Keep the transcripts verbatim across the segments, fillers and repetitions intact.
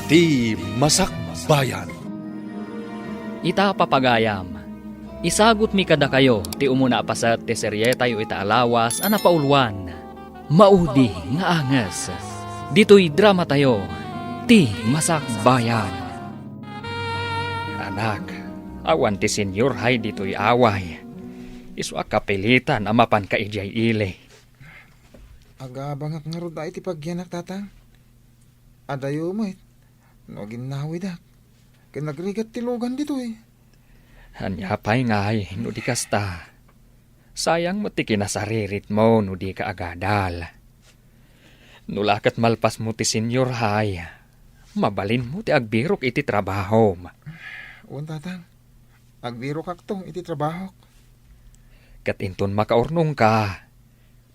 Ti Masakbayan. Ita, papagayam, isagutmi kadakayo ti umuna a paset ti serietayo ita a lawas a napauluan, Maudi nga Anges. Ditoy dramatayo, Ti Masakbayan. Anak, awan ti Senyor Hay ditoy away. Isu a kapilitan a mapanka idiay ili. Agabangak ngarud a iti pagyanak, Tatang. Adayo met no aginnawidak ken nagrigat ti lugan ditoy. Ania pay ngay no di kasta? Sayang met ti kinasariritmo no dika agadal. No la ket malpasmo ti Senyor Hay, mabalinmo ti agbirok iti trabahom. Wen, Tatang. Agbirokakto iti trabahok. Ket inton makaurnongka,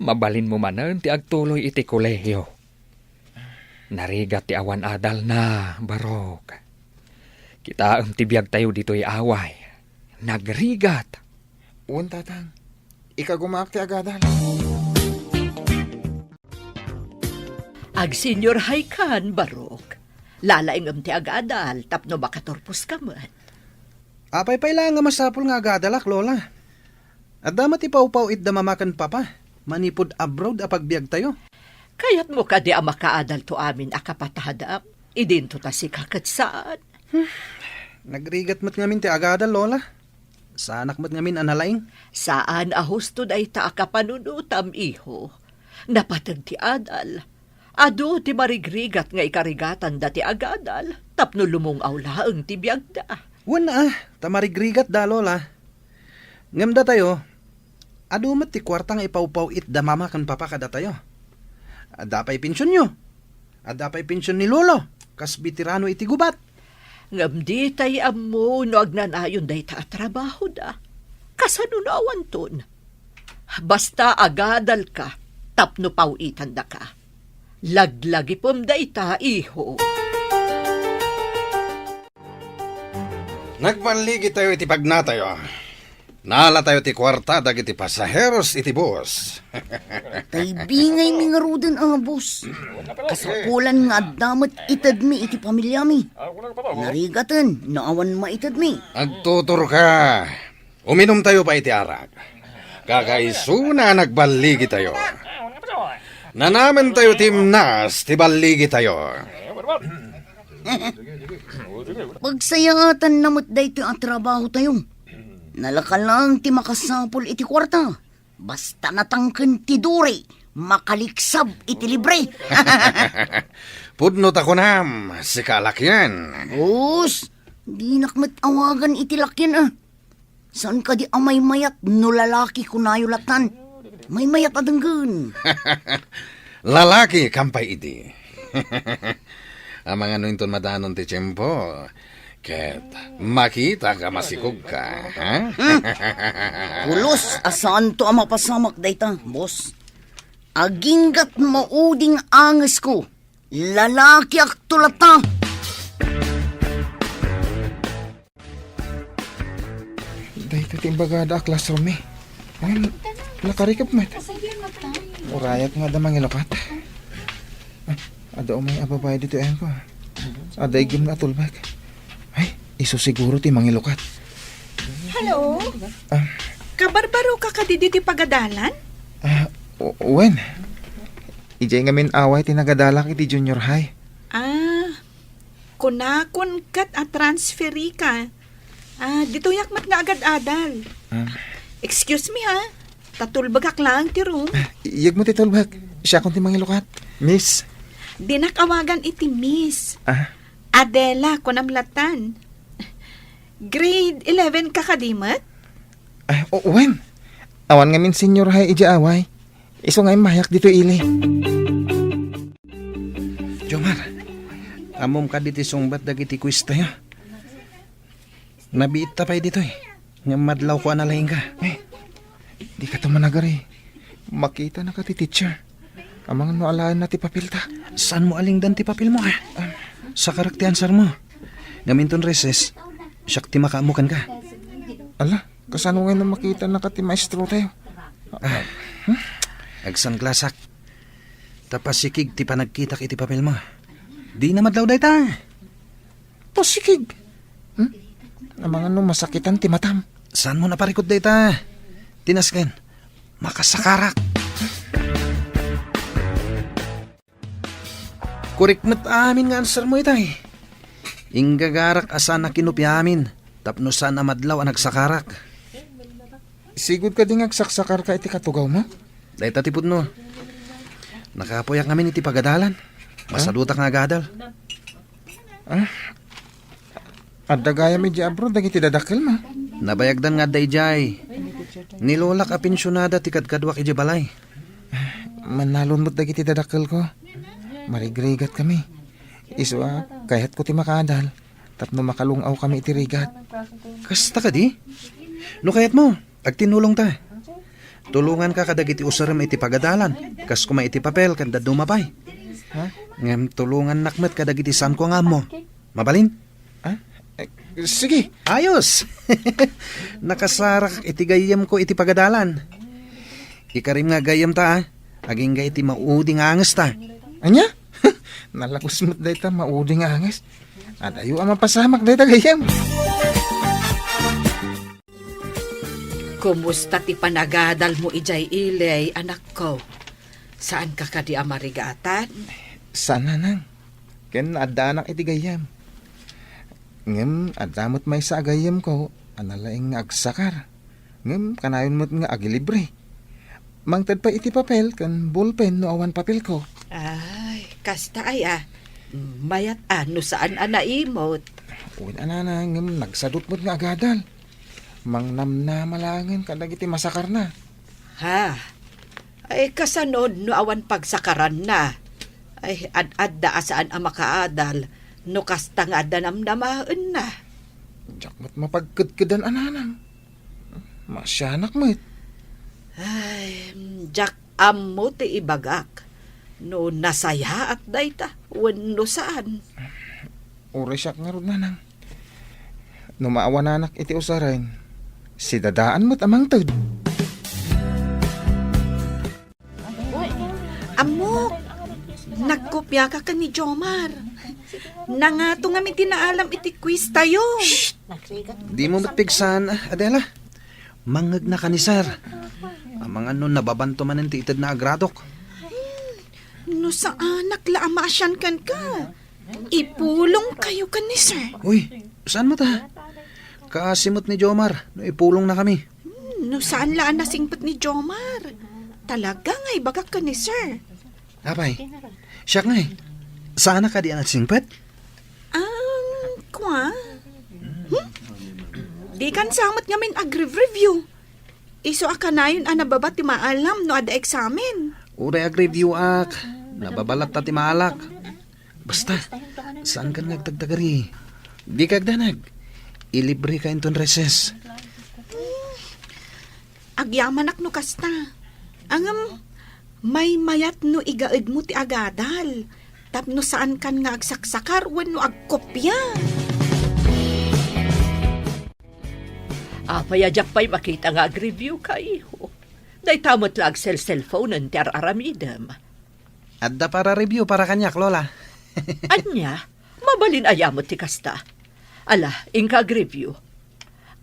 mabalinmo manen ti agtuloy iti kolehio. Narigat ti awan adalna, Barok. Kitaem ti biagtayo ditoy away. Nagrigat. Wen, Tatang. Ikagumaak ti agadal. Agsenyor Haykan, Barok. Lalaingem ti agadal tapno makaturposka met. Apay pay laeng a masapul nga agadalak, Lola? Adda met ipawpaw-it da Mama ken Papa manipud abroad a pagbiagtayo. Kayatmo kadi a makaadalto amin a kapatadam idinto ta sika ket saan? Hmm. Nagrigat met ngamin ti agadal, Lola. Saanak met ngamin a nalaing. Saan a husto dayta a kapanunotam, iho. Napateg ti adal. Adu ti marigrigat nga ikarigatanda ti agadal tapno lumung-aw laeng ti biagda. Wen a, ta marigrigatda, Lola. Ngem datayo, adu met ti kuarta nga ipawpaw-it da Mama ken Papa kadatayo. Adda pay pensionyo. Adda pay pension ni Lolo, kas beterano iti gubat. Ngem ditay ammo no agnanayon dayta a trabahoda. Kasano no awanton? Basta agadalka tapno paw-itandaka. Laglagipem dayta, iho. Nagballigitayo iti pagnatayo. Naalatayo ti kuarta dagiti pasaheros iti bus. Tay bingaymi ngaruden a bus. Kasapulan nga adda met itedmi iti pamilyami. Narigaten no awan maitedmi. Agtuturka. Uminumtayo pay iti arak. Kakaisuna a nagballigitayo. Nanamentayo ti imnas ti balligitayo. Pagsayaatanna met daytoy a trabahotayo. Nalaka laeng ti makasapul iti kuarta. Basta natangken ti duri, makaliksab iti libre. Pudno ta kunam, sika a lakian. Us, dinak met awagan iti lakian, a. Saan kadi a maymayat no lalaki kunayo latan? Maymayat a denggen. Lalaki, kampay idi. Amangan no inton madanon ti tiempo, ket makitak a masikogka, ha? Hmm. Pulos a saanto a mapasamak dayta, boss. Aginggat mauding angesko. Lalakiakto latta. Daytoy ti imbagada a classroom mi. Ay, nakarikep met. Urayat nga adda mangilukat. Ay, adda umay a babae ditoy ayanko. Adda iggem nga atulbek. Ay, isu siguro ti mangilukat. Hello? Ah. Kabarbaroka kadi ditoy pagadalan? Ah, o-, wen. Idiay ngamin away ti nagadalak iti junior high. Ah, kunakon ket a transferika. Ah, ditoyak met nga agad-adal. Ah. Excuse me, ha? Ta tulbegak laeng ti room. Ah, iyegmo ti tulbek. Siakon ti mangilukat. Miss. Dinak awagan iti miss. Ah. Adela, kunam latan. Grade eleven ka kadi met? Ah, o-, wen. Awan ngamin senior high idiay away. Isu nga immayak ditoy ili. Jomar, ammom kadi ti sungbat dagiti quiz tayo? Nabiitta pay ditoy. Ngem madlawko a nalaingka. Eh, dika to managari. Makitanaka ti teacher. Amangan no alaenna ti papelta. Saanmo a lingdan ti papelmo, a? Ah. Sakarek ti answermo. Ngem inton recess, siak ti makaammo kenka. Ala, kasano ngay no makitanaka ti maestrotayo? Ah. Hmm? Agsanglasak. Ta pasikig ti panagkitak iti papelmo. Dina madlaw dayta. Sikig. Hmm? Amangan no masakitan ti matam. Saanmo naparikut dayta? Tinasken. Makasakarak. Korek met amin nga answermo itay. Inggagarak a saan a kinupi amin tapno saan a madlaw a nagsakarak. Sigud kadi nga agsaksakarka iti katugawmo? Dayta ti pudno. Nakapuyak ngamin iti pagadalan. Masadutak nga agadal. Ah, adda gayam idiay abroad dagiti dadakkelmo? Nabayagdan nga adda idiay. Ni lolak a pensionada ti kadkaduak idiay balay. Mannalon met dagiti dadakkelko. Marigrigatkami. Isu a, kayatko ti makaadal tapno makalung-awkami iti rigat. Kasta kadi? No kayatmo, agtinnulongta. Tulonganka kadagiti usarem iti pagadalan, kas koma iti papel ken dadduma pay. Ha? Ngem tulongannak met kadagiti saanko nga ammo. Mabalin? Ha? Eh, sige. Ayos! Nakasarak iti gayyemko iti pagadalan. Ikarim nga gayyemta, a. Agingga iti maudi nga angesta. Ania? Nalagus met dayta maudi nga anges. Adayo a mapasamak dayta gayyem. Kumusta ti panagadalmo idiay ili, anakko? Saanka kadi a marigatan? Saan, nanang. Ken addaanak iti gayyem. Ngem adda met maysa a gayyemko a nalaing nga agsakar. Ngem kanayon met nga agilibre. Mangted pay iti papel ken bolpen no awan papelko. Ay, kasta aya. Mayat a no saan a naimot. Wen a, nanang, ngem nagsadut met nga agadal. Mangnamnama laengen kadagiti masakarna. Ha? Ay, kasano no awan pagsakaranna? Ay, ad-adda a saan a makaadal no kasta nga adda namnamaenna. Diak met mapagkedkedan a, nanang. Maasianak met. Ay, diak ammo ti ibagak no nasayaat dayta wenno saan. Uray siak ngarud, nanang. No maawananak iti usaren, sidadaan met a mangted. Ammok, nagkopiaka ken ni Jomar. Nangato ngamin ti naalam iti quiz tayo. Dimo met pigsaan, Adela. Mangngegna ka ni Sir. Amangan no nababanto manen ti itedna a gradok. No saanak la a maasian kenka, ipulong kayo ken ni Sir. Uy, saan met a? Kaasi met ni Jomar no ipulongna kami. Hmm, no saan la a nasingpet ni Jomar, talaga nga ibagak ken ni Sir. Apay, siak ngay. Saanak kadi a nagsingpet? Um, kua? Hmm? Dikan sa met ngamin agreview. Isu a kanayon a nababa ti maalam no adda eksamen. Uray agreview-ak, nababa latta ti maalak. Basta, saankan nga agtagtagari. Dika agdanag. Ilibreka inton recess. Agyamanak no kasta. Ngem, maymayat no igaedmo ti agadal tapno saankan nga agsaksakar wenno agkopia. Apay a diak pay makita nga agreview ka, iho? Dayta met la agselselphonen ti ar-aramidem. Adda para review para kaniak, Lola. Ania? Mabalin aya met ti kasta. Ala, inka agreview.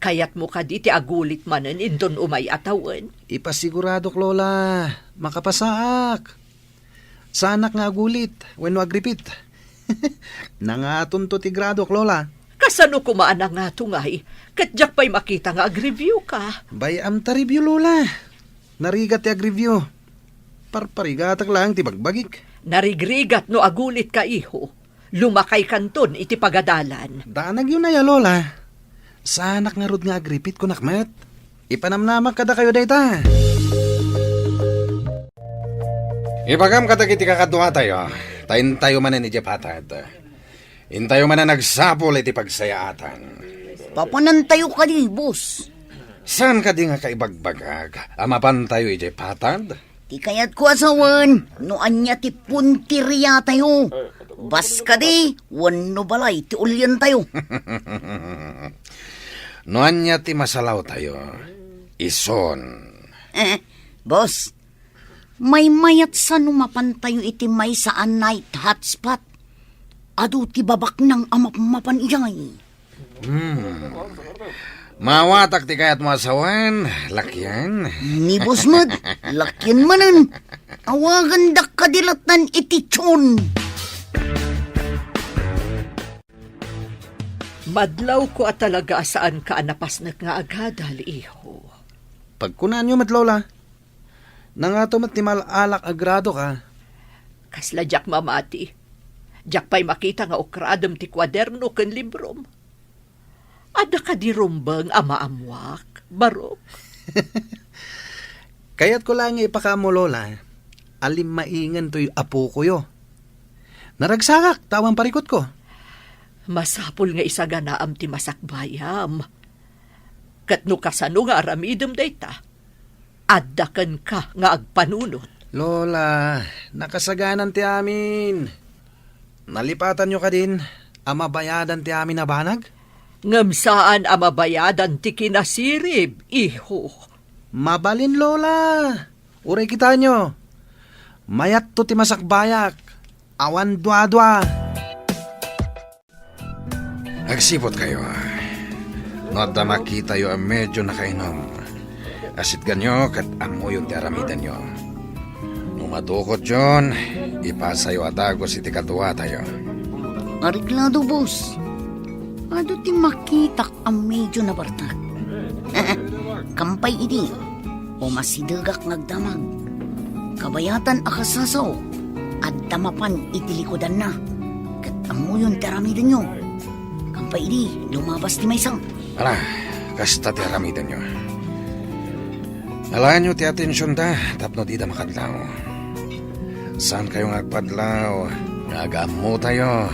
Kayatmo kadi ti agulit manen inton umay a tawen? Ipasiguradok, Lola. Makapasaak. Saanak nga agulit wenno agripit. Nangatonto ti gradok, Lola. Kasano koma a nangato ngay, ket diak pay makita nga agreview ka? Bay-am ta review, Lola. Narigat ti agreview. Parparigatak laeng ti bagbagik. Narigrigat no agulit ka, iho. Lumakay kanton iti pagadalan. Danagyo na ya, Lola. Saanak ngarud nga agripit, kunak met. Ipanamnamak kadakayo dayta. Ibagam kadagiti kakaduatayo, ta intayo manen idiay patad. Intayo manen agsapul iti pagsayaatan. Papanantayo kadi, boss? Saan kadi nga kaibagbagak a mapantayo idiay patad? Ti kayatko a sawen, no ania ti punteriatayo. Bas kadi, wenno balay ti ulientayo. No ania ti masalawtayo, isun. Eh, boss, maymayat sa no mapantayo iti maysa a night hotspot. ad-adu ti babaknang a mapmapan idiay. Hmm. Maawatak ti kayatmo a sawen, lakian. Ni boss met, lakian manen. Awagandak kadi lattan iti Chon. Madlawko a talaga a saanka a napasnek nga agadal, iho. Pagkunaanyo met, Lola. Nangato met ti mal-alak a gradoka. Kasla diak mamati. Diak pay makita nga ukradem ti kuaderno ken librom. Adda kadi rumbeng a maammuak, Barok? Kayatko laeng nga ipakaammo, Lola, a limmaingen toy apokoyo. Naragsakak ta awan parikutko. Masapul nga isaganaam ti masakbayam. Ket no kasano nga aramidem dayta, adda kenka nga agpanunot. Lola, nakasaganan ti amin. Nalipatanyo kadin a mabayadan ti amin a banag? Ngem saan a mabayadan ti kinasirib, iho. Mabalin, Lola. Uray kitanyo. Mayatto ti masakbayak. Awan duadua. Agsiputkayo. No adda makitayo a medio nakainom, asitganyo ket ammoyon ti aramidenyo. No madukotyon, ipasayo a dagus iti kaduatayo. Areglado, boss. Adu ti makitak a medio nabartak. Kampay idi, umasidegak nga agdamag. Kabayatan a kasasaw, adda mapan iti likudanna. Ket ammoyon ti aramidenyo. Kampay idi, lumabas ti maysa. Ala, kasta ti aramidenyo. Alaenyo ti atensionda tapno dida makadlaw. Saankayo nga agpadlaw nga agammotayo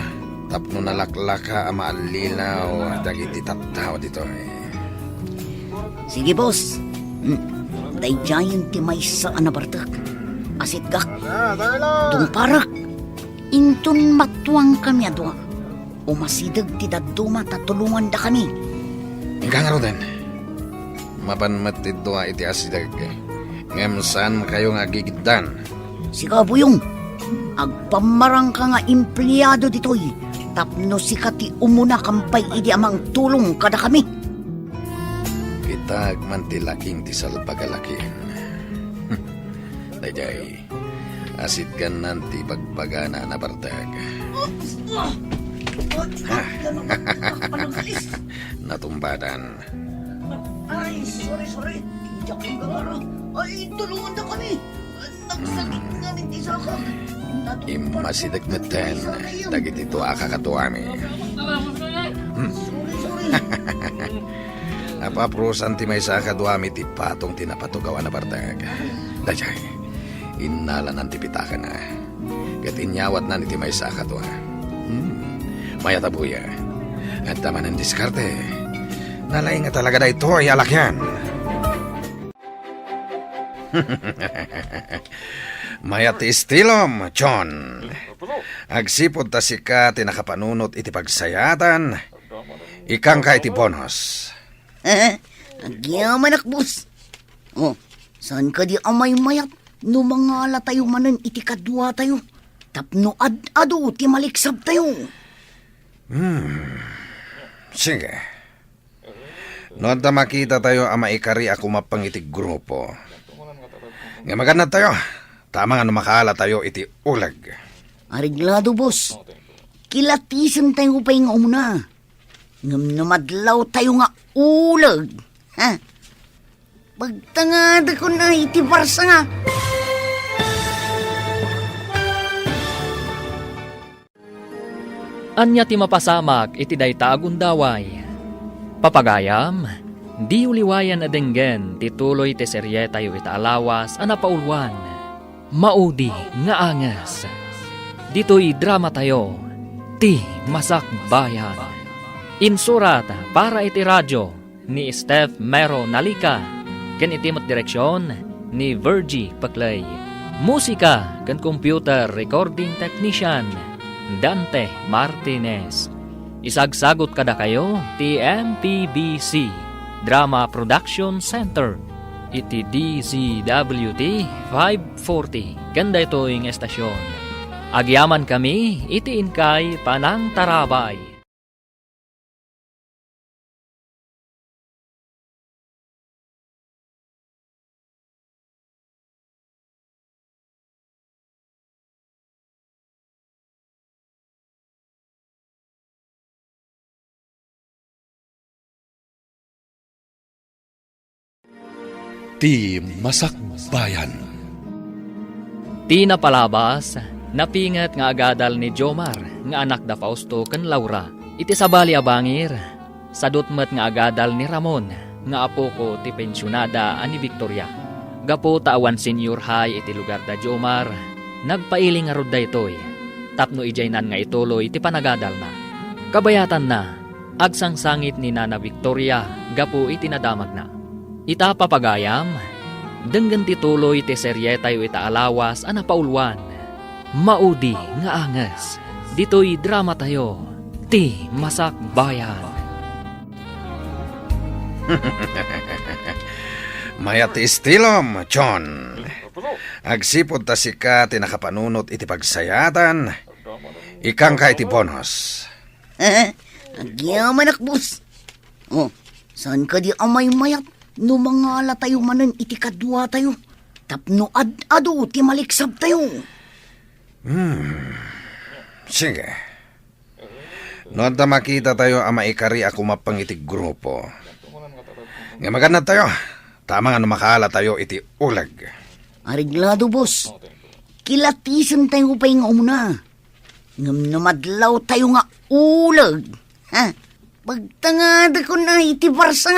tapno nalaklaka a maallilaw dagiti tattao ditoy. Sige, boss. Hmm. Daydiayen ti maysa a nabartek. Asitgak. Tungparek. Inton matuangkami a dua, umasideg ti dadduma ta tulongandakami. Inka ngaruden. Mapan met ti dua iti asideg, ngem saankayo nga agigiddan. Sika, Buyong, agpammarangka nga empleado ditoy tapno sika ti umuna kampay idi a mangtulong kadakami. Kitaek man ti laking ti salbag a lakin. Daydiay, asitgannan ti bagbagana a nabartek. Natumbadan. Ay, sorry, sorry. Diak ko gagara. Ay, tulongandakami. Nagsakit ngamin ti sakak. Immasideg metten dagiti dua a kakaduami. Hmm. Sorry, sorry. Napaprosan ti maysa a kaduami ti patong ti napatugaw a nabartek. Daydiay, innalanan ti pitakana. Ket inyawatnan iti maysa a kadua. Hmm. Mayat a buya. Adda manen diskarte. Nalaing a talaga daytoy a lakian. Mayat ti estilom, John. Agsipud ta sika ti nakapanunot iti pagsayaatan, ikkanka iti bonus. Agyamanak, boss. Oh, saan kadi a maymayat no mangalatayo manen iti kaduatayo tapno ad-adu ti maliksabtayo? Hmm. Sige. No adda makitatayo a maikari a kumappang iti grupo, nga magannadtayo, ta amangan no makaalatayo iti uleg. Areglado, boss. Kilatisentayo pay nga umuna. Ngem no madlawtayo nga uleg, ha? Pagtangadakon iti barsa nga. Ania ti mapasamak iti dayta a gundaway? Papagayam, diyo liwayan a denggen ti tuloy ti serietayo ita a lawas a napauluan, Maudi nga Anges. Ditoy dramatayo, Ti Masakbayan. Insurat para iti radio ni Steph Mero Nalica, ken iti met direksion ni Virgie Peclay. Musika ken computer recording technician, Dante Martinez. Isagsagut kadakayo ti M P B C Drama Production Center iti D Z W T five forty ken daytoy nga estasion. Agyamankami iti inkay panangtarabay. Ti Masakbayan. Ti napalabas, napinget nga agadal ni Jomar nga anak da Fausto ken Laura. Iti sabali a bangir, sadut met nga agadal ni Ramon nga apoko ti pensionada a ni Victoria. Gapu ta awan senior high iti lugar da Jomar, nagpailing ngarud daytoy tapno idiaynan nga ituloy ti panagadalna. Kabayatanna, agsangsangit ni Nana Victoria gapu iti nadamagna. Ita, papagayam, denggen ti tuloy ti serietayo ita a lawas a napauluan, Maudi nga Anges. Ditoy dramatayo, Ti Masakbayan. Mayat ti estilom, John. Agsipud ta sika ti nakapanunot iti pagsayaatan, ikkanka iti bonus. Agyamanak, boss. Oh, saan kadi a maymayat no mangalatayo manen iti kaduatayo tapno ad-adu ti maliksabtayo? Hmm. Sige. No adda makitatayo a maikari a kumappeng iti grupo, nga magannadtayo, ta amangan no makaalatayo iti uleg. Areglado, boss. Kilatisentayo pay nga umuna. Ngem no madlawtayo nga uleg, ha? Pagtangadakon iti barsa.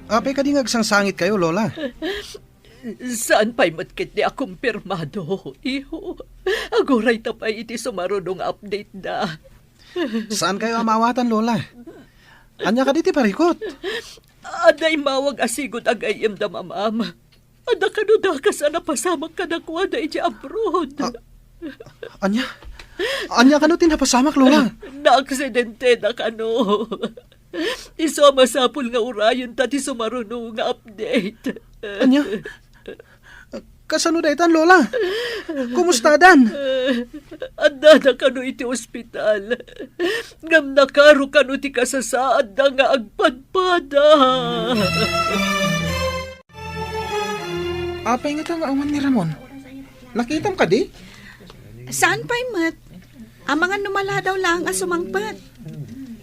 Apay kadi nga agsangsangitkayo, Lola? Saan pay met ketdi a kumpirmado, iho. Aguray ta pay iti sumaruno nga update da. Saankayo a maawatan, Lola? Ania kadi ti parikut? Adda immawag a sigud a gayyem da mamam. Adda kano dakas a napasamak kadakuada iti abroad. A-, ania? Ania kano ti napasamak, Lola? Naaksidente da kano. Isu a masapul nga urayenta ti sumaruno nga update. Ania? Kasano daytan, Lola? Kumustadan? Addada kano iti ospital. Ngem nakaro kano ti kasasaadda nga agpadpada. Apay ngata nga awan ni Ramon? Nakitam kadi? Saan pay met? Amangan no maladaw laeng a sumangpet.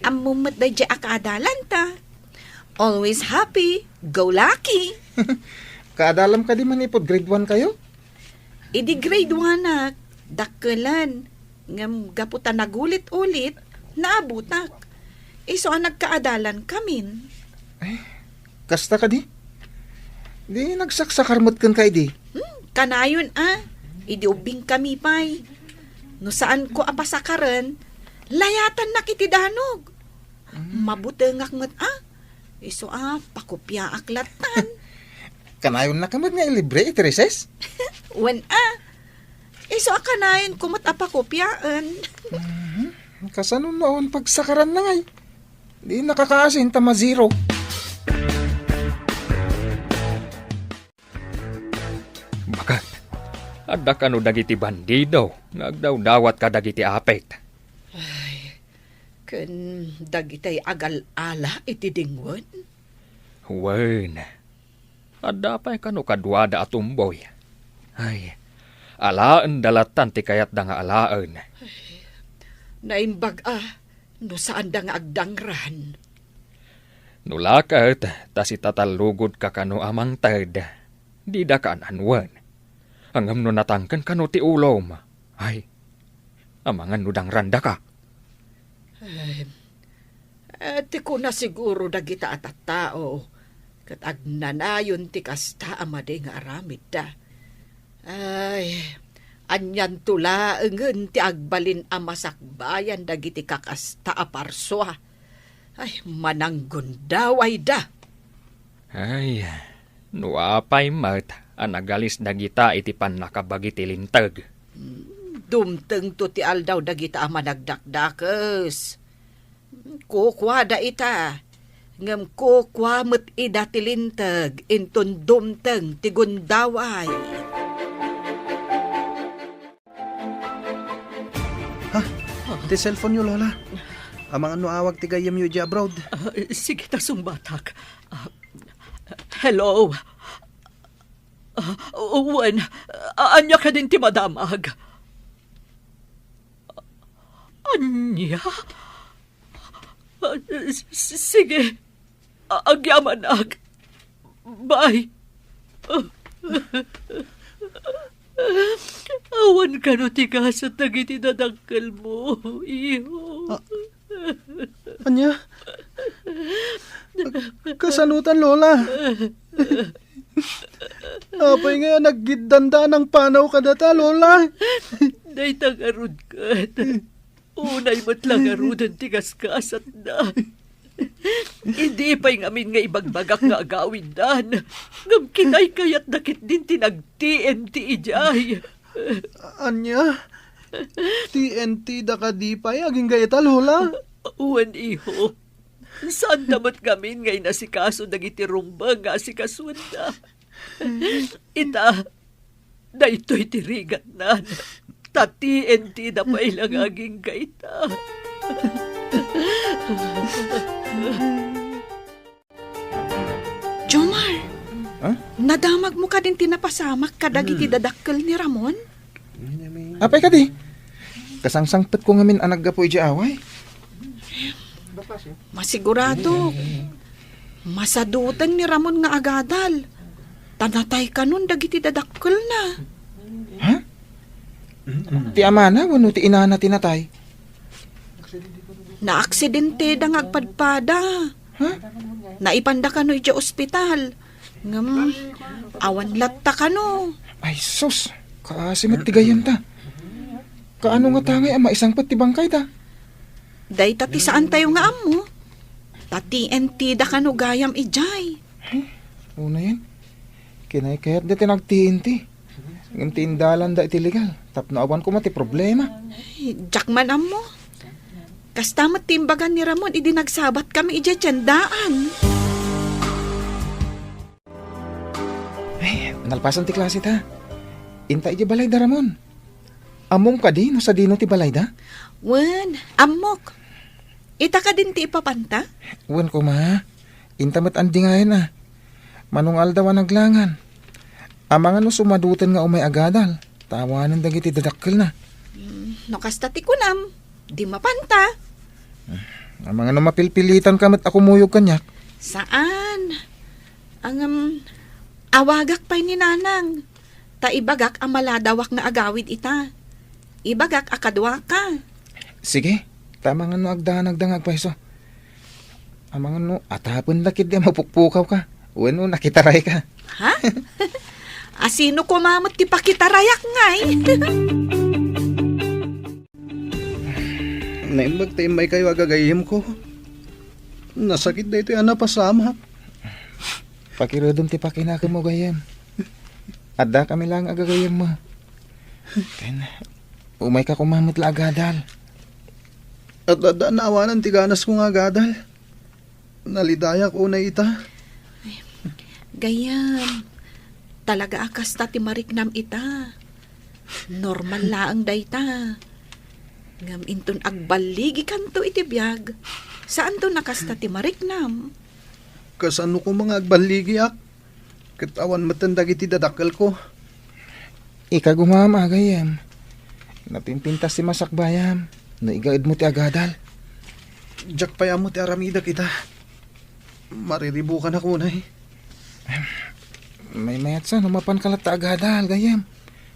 Ammom met daydiay a kaadalanta. Always happy, go lucky. Kaadalam kadi manipud grade one kayo? Idi grade one-ak, dakkelen. Ngem gapu ta nagulit-ulit, naabutak. Isu a nagkaadalankamin. Ay, kasta kadi? Di nagsaksakar met kenka idi? Hmm, kanayon a. Idi ubbingkami pay. No saanko a pasakaren, layatannak iti danog. Mabutengak met a. Isu a, pakopiaak lattan. Kanayonnaka met nga ilibre iti recess? Wen a. Isu a kanayonko met a pakopiaen. Mhm. Kasano no awan pagsakaranna ngay? Di nakakaasin ta ma-zero. Baket, adda kano dagiti bandido nga agdawdawat kadagiti apit? Ay, ken dagitay agal-ala iti dingwen? Wen, adda pay kano kaduada a tumboy. Ay, alaenda lattan ti kayatda nga alaen. Ay, naimbag a, no saanda nga agdangran. No la ket ta sitatallugodka kano a mangted, didaka an-anuen. Ngem no natangken kano ti ulom, ay, amangan no dangrandaka. Ay, eh, ti kuna siguro dagita a tattao, ket agnanayon ti kasta a madi nga aramidda. Ay, anianto laengen ti agbalin a masakbayan dagiti kakasta a parsua. Ay, mananggundawayda. Ay, no apay met a nagalis dagita iti pannakabagi ti linteg. Hmm, dumtengto ti aldaw dagita a managdakdakes. Kukuada ita. Ngem kukua met ida ti linteg inton dumteng ti gundaway. Ha? Ti cellphone-yo, Lola. Amangan no awag ti gayyemyo idiay abroad. Ah, sige ta sungbatak. Ah, hello? Ah, wen, a-, ania kadin ti madamag? Ania? Ah, s-, s-, sige. A-, agyamanak. Bye. Awan kano ti gasat dagiti dadakkelmo, iho. Ah, ania? Kasanotan, Lola? Apay nga naggiddanda a nangpanaw kadata, Lola? Dayta ngarud ket. Unay met la ngaruden ti gasgasatda. Idi pay ngamin nga ibagbagak nga agawiddan, ngem kinaykayatda ketdin ti nag-T N T idiay. Ania? T N T da kadi pay agingga ita, Lola? Wen, iho. Saanda met ngamin nga inasikaso dagiti rumbeng nga asikasuenda. Ita, daytoy ti rigatnan. Ta T N T da pay la nga agingga ita. Jomar, Ha? Nadamagmo kadin ti napasamak kadagiti Hmm. dadakkel ni Ramon? Apay kadi? Kasangsangpetko ngamin a naggapu idiay away. Masigurado, masaduteng ni Ramon nga agadal. Ta natay kanon dagiti dadakkelna. Ha? Ti amana wenno ti inana ti natay? Naaksidenteda nga agpadpada. Ha? Naipanda kano idiay ospital. Ngem, awan latta kano. Ay, sus! Kaasi met ti gayyemta. Kaano ngata ngay a maisangpet ti bangkayda? Dayta ti saantayo nga ammo. Ta T N T da kano gayam idiay. Ay, unayen. Kinaykayatda ti nag-T N T. Ngem ti indalanda iti legal. Tapno awan koma ti problema. Ay, diak man ammo. Kasta met ti imbagan ni Ramon idi nagsabat kami idiay tiendaan. Ay, nalpasan ti klase ta. Inta idiay balay da Ramon. Ammom kadi no sadino ti balayda? Wen, ammok. Ita kadin ti ipapanta? Wen koma. Inta met andingayan a. Mano nga aldaw a naglangan. Amangan no sumaduten nga umay agadal. Ta awanen dagiti dadakkelna. Mm, no kasta ti kunam, di mapanta. Amangan no mapilpilitan ka met a kumuyog kaniak. Saan? Ngem, awagak pay ni Nanang. Ta ibagak a maladawak nga agawid ita. Ibagak a kaduaka. Sige, ta amangan no agdanagda nga agpayso. Amangan no atapenna ketdi a mapukpukaw ka. Wenno nakitaray ka. Ha? Asino koma met ti pakitarayak ngay? Naimbag ta immaykayo a gagayyemko. Nasakit daytoy a napasamak. Pakiredem ti pakinakemmo, gayyem. Adda kami laeng a gagayyemmo. Ken, umayka koma met la agadal. Adda, adda naawanan ti ganasko nga agadal. Nalidayak unay ita. Gayyem, talaga a kasta ti mariknam ita. Normal laeng dayta. Ngem inton agballigikanto iti biag, saanto a kasta ti mariknam. Kasano koma nga agballigiak? Ket awan metten dagiti dadakkelko. Ikagumam, gayyem. Napimpintas ti masakbayam no igaedmo ti agadal. Diak pay ammo ti aramidek ita. Mariribukanak unay. Maymayatsa no mapanka latta agadal, gayyem.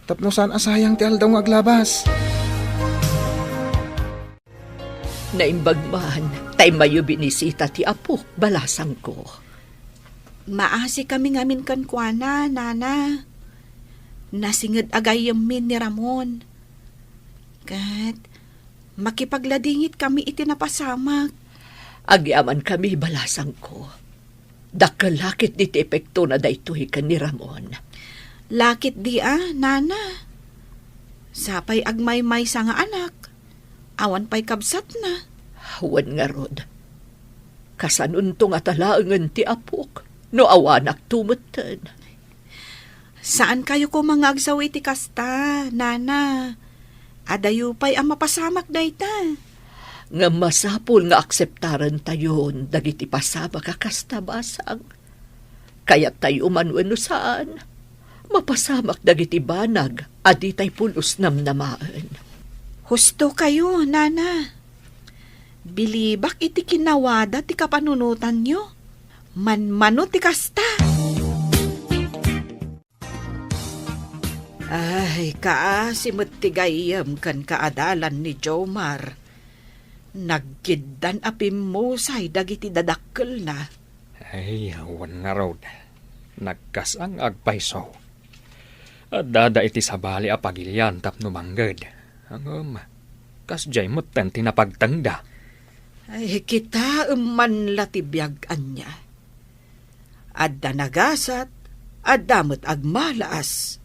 Tapno saan a sayang ti aldaw nga aglabas. Naimbag man, ta immayo binisita ti apo, balasangko. Maasikami ngamin kenkuana, Nana. Nasinged a gayyemmi ni Ramon. Ket makipagladingitkami iti napasamak. Agyamankami, balasangko. Dakkel la ketdi ti epektona daytoy ken ni Ramon. La ketdi a, Nana. Sapay agmaymaysa nga anak. Awan pay kabsatna. Wen ngarud. Kasanonto ngata laengen ti apok, no awanakto metten? Saankayo koma nga agsaw iti kasta, nana. Adayo pay a mapasamak dayta. Ngem masapul nga akseptarentayon dagiti pasamak a kasta, basang. Kayattayo man wenno saan, mapasamak dagiti banag a ditay pulos namnamaen. Husto kayo, nana. Bilibak iti kinawada ti kapanunotanyo. Manmano ti kasta. Ay, kaasi met ti gayyem ken kaadalan ni Jomar. Nagkiddan a pimmusay dagiti dadakkelna. Ay, wen ngarud, nagkasang agpayso. Addada iti sabali a pagilian tapno mangged. Ngem, kasdiay metten ti napagtengda. Ay, kitaem man la ti biag ania. Adda nagasat, adda met agmalaas.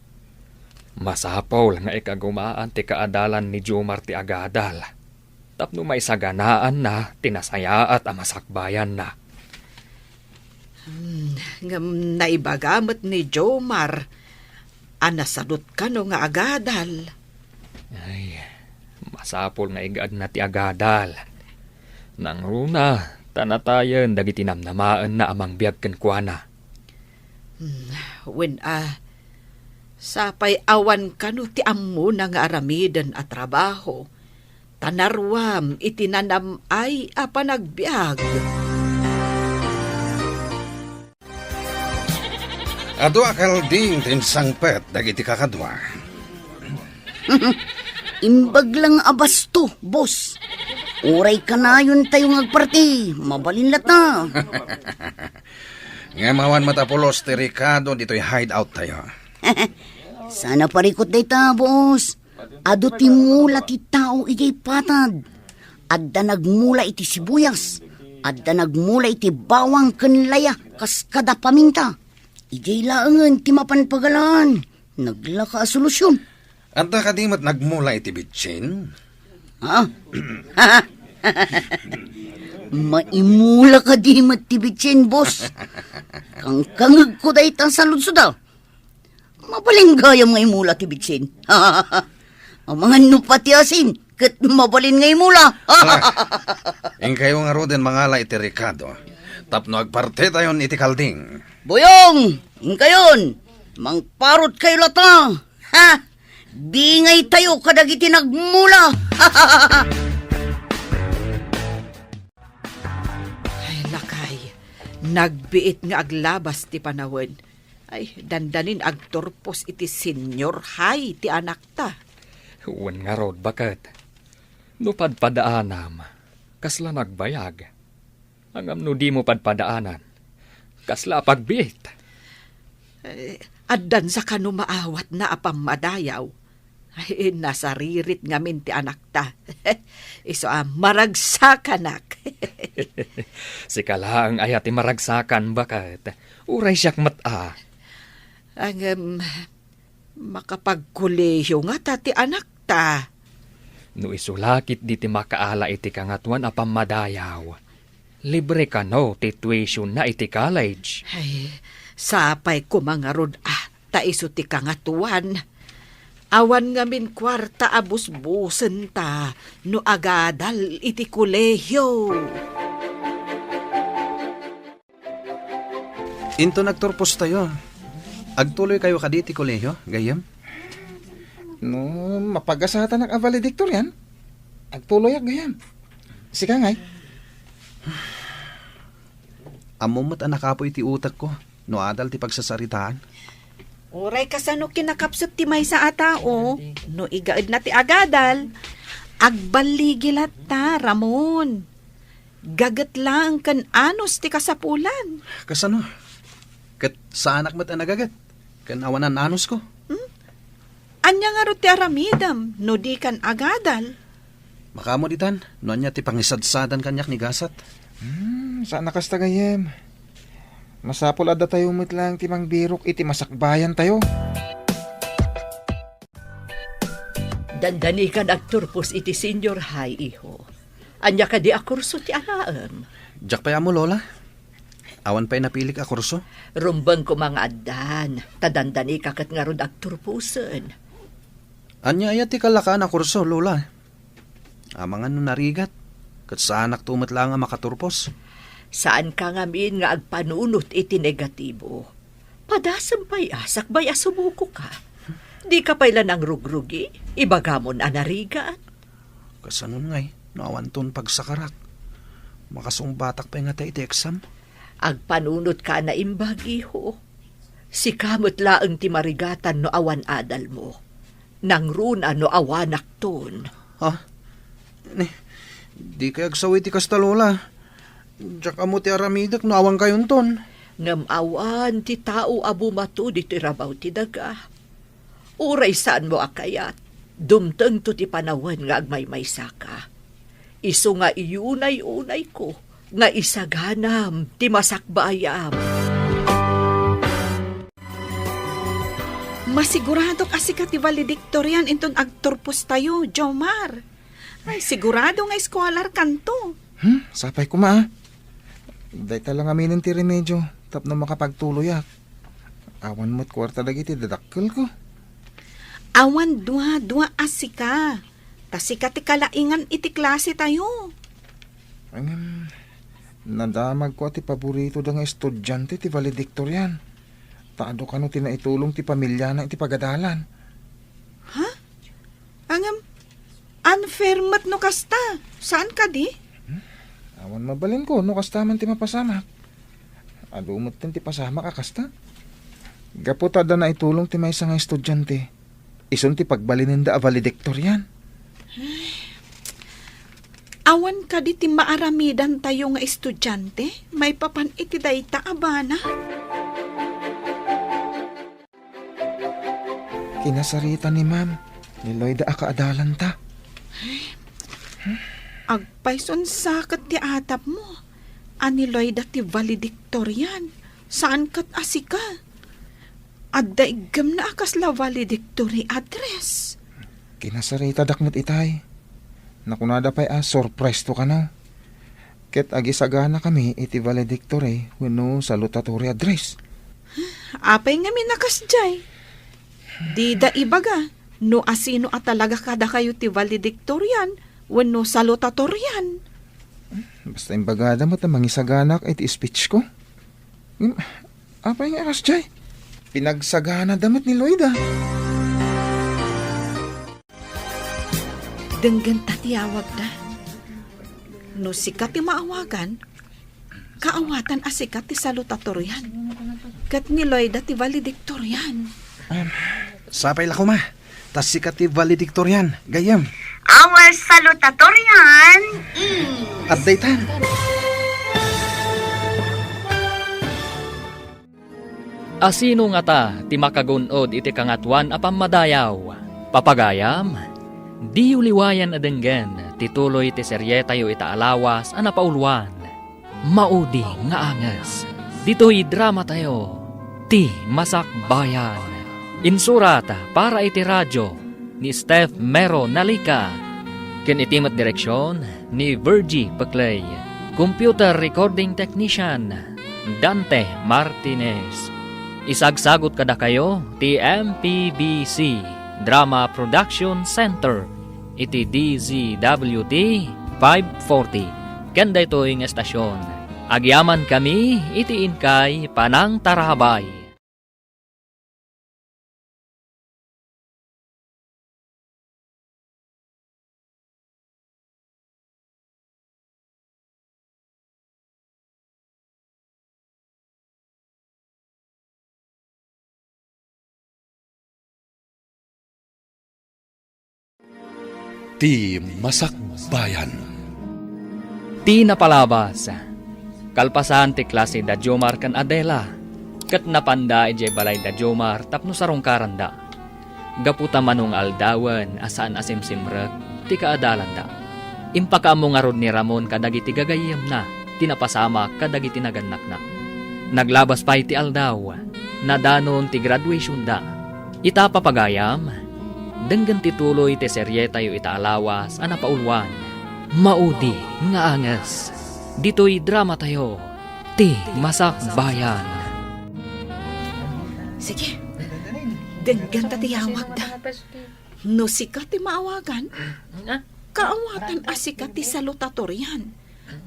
Masapul nga ikagumaan ti kaadalan ni Jomar ti agadal. Tapno maisaganaanna ti nasayaat a masakbayanna. Hmm, ngem naibaga met ni Jomar a nasadut kano nga agadal. Ay, masapul nga igaadna ti agadal. Nangruna, ta natayen dagiti namnamaenna a mangbiag kenkuana. Hmm, wen a, sapay awan kano ti ammona nga aramiden a trabaho, ta naruam iti nanam-ay a panagbiag. Adu a kalding ti insangpet dagiti kakadua. Imbag lang a basto, boss. Uray kanayon tayo nga agparti, mabalin latta. Ngem awan met a pulos ti rekado ditoy hideout tayo. Sana parikot dayta, boss. Adu ti mula ti tao idiay patad. Adda nagmula iti sibuyas, adda nagmula iti bawang ken laya kas kada paminta. Idiay laengen ti mapan pagalaan. Naglaka a solusyon. Adda kadi met nagmula iti bitsin? Ha? Maimula kadi met ti bitsin, boss? Kangkangegko dayta a saludsod a. Mabalin gayam nga imula ti bitsin. Amangan no pati asin, ket mabalin nga imula. Ala, inkayo ngaruden mangala iti rekado. Tapno agpartitayon iti kalding. Boyong, inkayon, mangparot kayo latta. Ha? Dingay tayo kadagiti nagmula. Ay, lakay, nagbiit nga aglabas ti panawen. Ay, dandanin agturpos iti senior high ti anakta. Wen ngarud, baket. No padpadaanam, kasla nagbayag. Ngem no dimo padpadaanan, kasla a pagbiit. Eh, addansa kano maawatna a pammadayaw? Ay, nasaririt ngamin ti anakta. Isu a maragsakanak. Sika laeng aya ti maragsakan, baket. Uray siak met a. Ngem, makapagkolehiyo ngata ti anakta. No isu la ketdi ti makaala iti Kangatoan a pammadayaw, libre kano ti tuitionna iti college. Ay, sapay koma ngarud a ta isu ti Kangatoan. Awan ngamin kuarta a busbusenta no agadal iti kolehiyo. Inton agturpostayo, agtuloykayo kadi ti kolehiyo, gayyem? No mapagasatanak a valedictorian, agtuloyak, gayyem. Sika ngay? Ammom met a nakapuy ti utekko no adal ti pagsasaritaan. Uray kasano kinakapsut ti maysa a tao, no igaedna ti agadal, agballigi latta, Ramon. Gaget laeng ken anus ti kasapulan. Kasano? Ket saanak met a nagaget ken awanan anusko. Hmm? Ania ngarud ti aramidem no dikan agadal? Makaammo ditan no ania ti pangisadsadan kaniak ni gasat. Hmm, saan a kasta, gayyem. Masapul a datayo met laeng ti mangbirok iti masakbayantayo. Dandanikan agturpos iti senior high, iho. Ania kadi a kurso ti alaem? Diak pay ammo, Lola. Awan pay napilik a kurso. Rumbeng koma nga addan, ta dandanika ket ngarud agturposen. Ania aya ti kalakaan a kurso, Lola? Amangan no narigat, ket saanakto met laeng a makaturpos. Saanka ngamin nga agpanunot iti negatibo. Padasem pay a sakbay a sumukoka. Dika pay la nangrugrugi, ibagamon a narigat. Kasanon ngay, no awanton pagsakarak? Makasungbatak pay ngata iti exam? Agpanunotka a naimbag, iho. Sika met laeng ti marigatan no awan adalmo. Nangruna no awanakton. Ha? Ni, dikay agsawi ti kasta, Lola. Diak ammo ti aramidek no awankayonton. Ngem awan ti tao a bumato ditoy rabaw ti daga. Uray saanmo a kayat, dumtengto ti panawen nga agmaymaysaka. Isu nga iyunay-unayko nga isaganam ti masakbayam. Masiguradok a sika ti valedictorian inton agturpostayo, Jomar. Ay, sigurado nga eskualarkanto. Hmm, sapay koma, a. Dayta la ngaminen ti remedio tapno makapagtuloyak. Awan met kuarta dagiti dadakkelko. Awan dua-dua a sika. Ta sika ti kalaingan iti klasetayo. Ngem, nadamagko a ti paboritoda nga estudiante ti valedictorian. Ta adu kano ti naitulong ti pamiliana iti pagadalan. Ha? Ngem, unfair met no kasta. Saan kadi? Hmm? Awan mabalinko no kasta man ti mapasamak. Adu metten ti pasamak a kasta. Gapu ta adda naitulong ti maysa nga estudiante, isun ti pagbalinenda a valedictorian. Awan kadi ti maaramidantayo nga estudiante maipapan iti dayta a banag? Kinasarita ni Ma'am, ni Loida a kaadalanta. Agpayson sa ket ti atapmo a ni Loida ti valedictorian, saan ket a sika. Adda iggemna a kasla valedictory address. Kinasaritadak met itay. Nakunada pay a surprise to kano. Ket agisaganakami iti valedictory wenno salutatory address. Apay ngamin a kasdiay? Dida ibaga no asino a talaga kadakayo ti valedictorian wenno salutatorian. Basta imbagada met a mangisaganak iti speech ko. Ngem, apay nga a kasdiay? Pinagsaganada met ni Loida. Denggenta ti awagda. No sika ti maawagan, kaawatan a sika ti salutatorian. Ket ni Loida ti valedictorian. Em, sapay la koma. Ta sika ti valedictorian, gayyem. Our salutatorian is... Adda itan. Asino ngata ti makagun-od iti Kangatoan a Pammadayaw? Papagayam, diyo liwayan a denggen ti tuloy ti serietayo ita a lawas a napauluan, Maudi nga Anges. Ditoy dramatayo, Ti Masakbayan. Insurat para iti radio ni Steph Mero Nalica, ken iti met direksion ni Virgie Peclay. Computer recording technician, Dante Martinez. Isagsagut kadakayo ti M P B C Drama Production Center iti D Z W T five forty. Ken daytoy nga estasion, agyamankami iti inkay panangtarabay. Ti Masakbayan. Ti napalabas, kalpasan ti klase da Jomar ken Adela, ket napanda idiay balay da Jomar tapno sarungkaranda. Gapu ta mano nga aldawen a saan a simsimrek ti kaadalanda. Impakaammo ngarud ni Ramon kadagiti gagayyemna ti napasamak kadagiti nagannakna. Naglabas pay ti aldaw, nadanon ti graduationda. Ita, papagayam, denggen ti tuloy ti serietayo ita a lawas a napauluan. Maudi nga anges. Ditoy dramatayo, ti Masakbayan. Sige, dengganta ti awagda. No sika ti maawagan, kaawatan a sika ti salutatorian,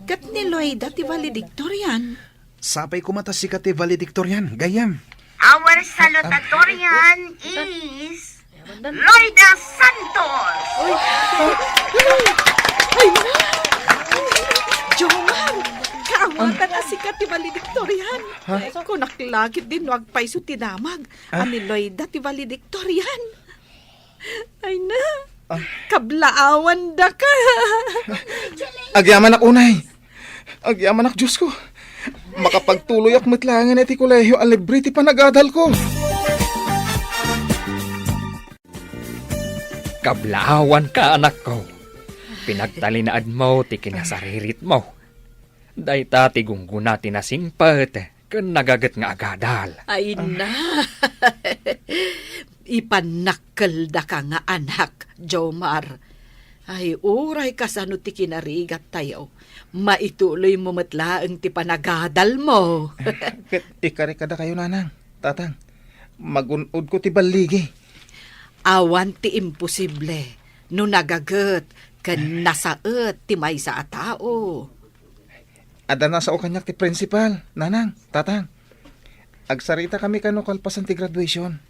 ket ni Loida ti valedictorian. Sapay koma ta sika ti valedictorian, gayyem. Our salutatorian is Loida Santos. Ay, na! Jomar, kaawatan a sika ti valedictorian. Ha? Kunak la ketdin no agpayso ti damag a ni Loida ti valedictorian. Ay na, kablaawan daka. Agyamanak unay. Agyamanak, Diosko. Makapagtuloyak met laengen iti kolehio a libre ti panagadalko. Kablaawanka, anakko. Pinagtalinaedmo ti kinasariritmo. Dayta ti gunggona ti nasingpet ken nagaget nga agadal. Ay na. Ipannakkeldaka nga anak, Jomar. Ay, uray kasano ti kinarigattayo, maituloymo met laeng ti panagadalmo. Ket ikari kadakayo, nanang, tatang, magun-odko ti balligi. Awan ti imposible no nagaget ken nasaet ti maysa a tao. Adda nasao kaniak ti principal, nanang, tatang. Agsaritakami kano kalpasan ti graduation.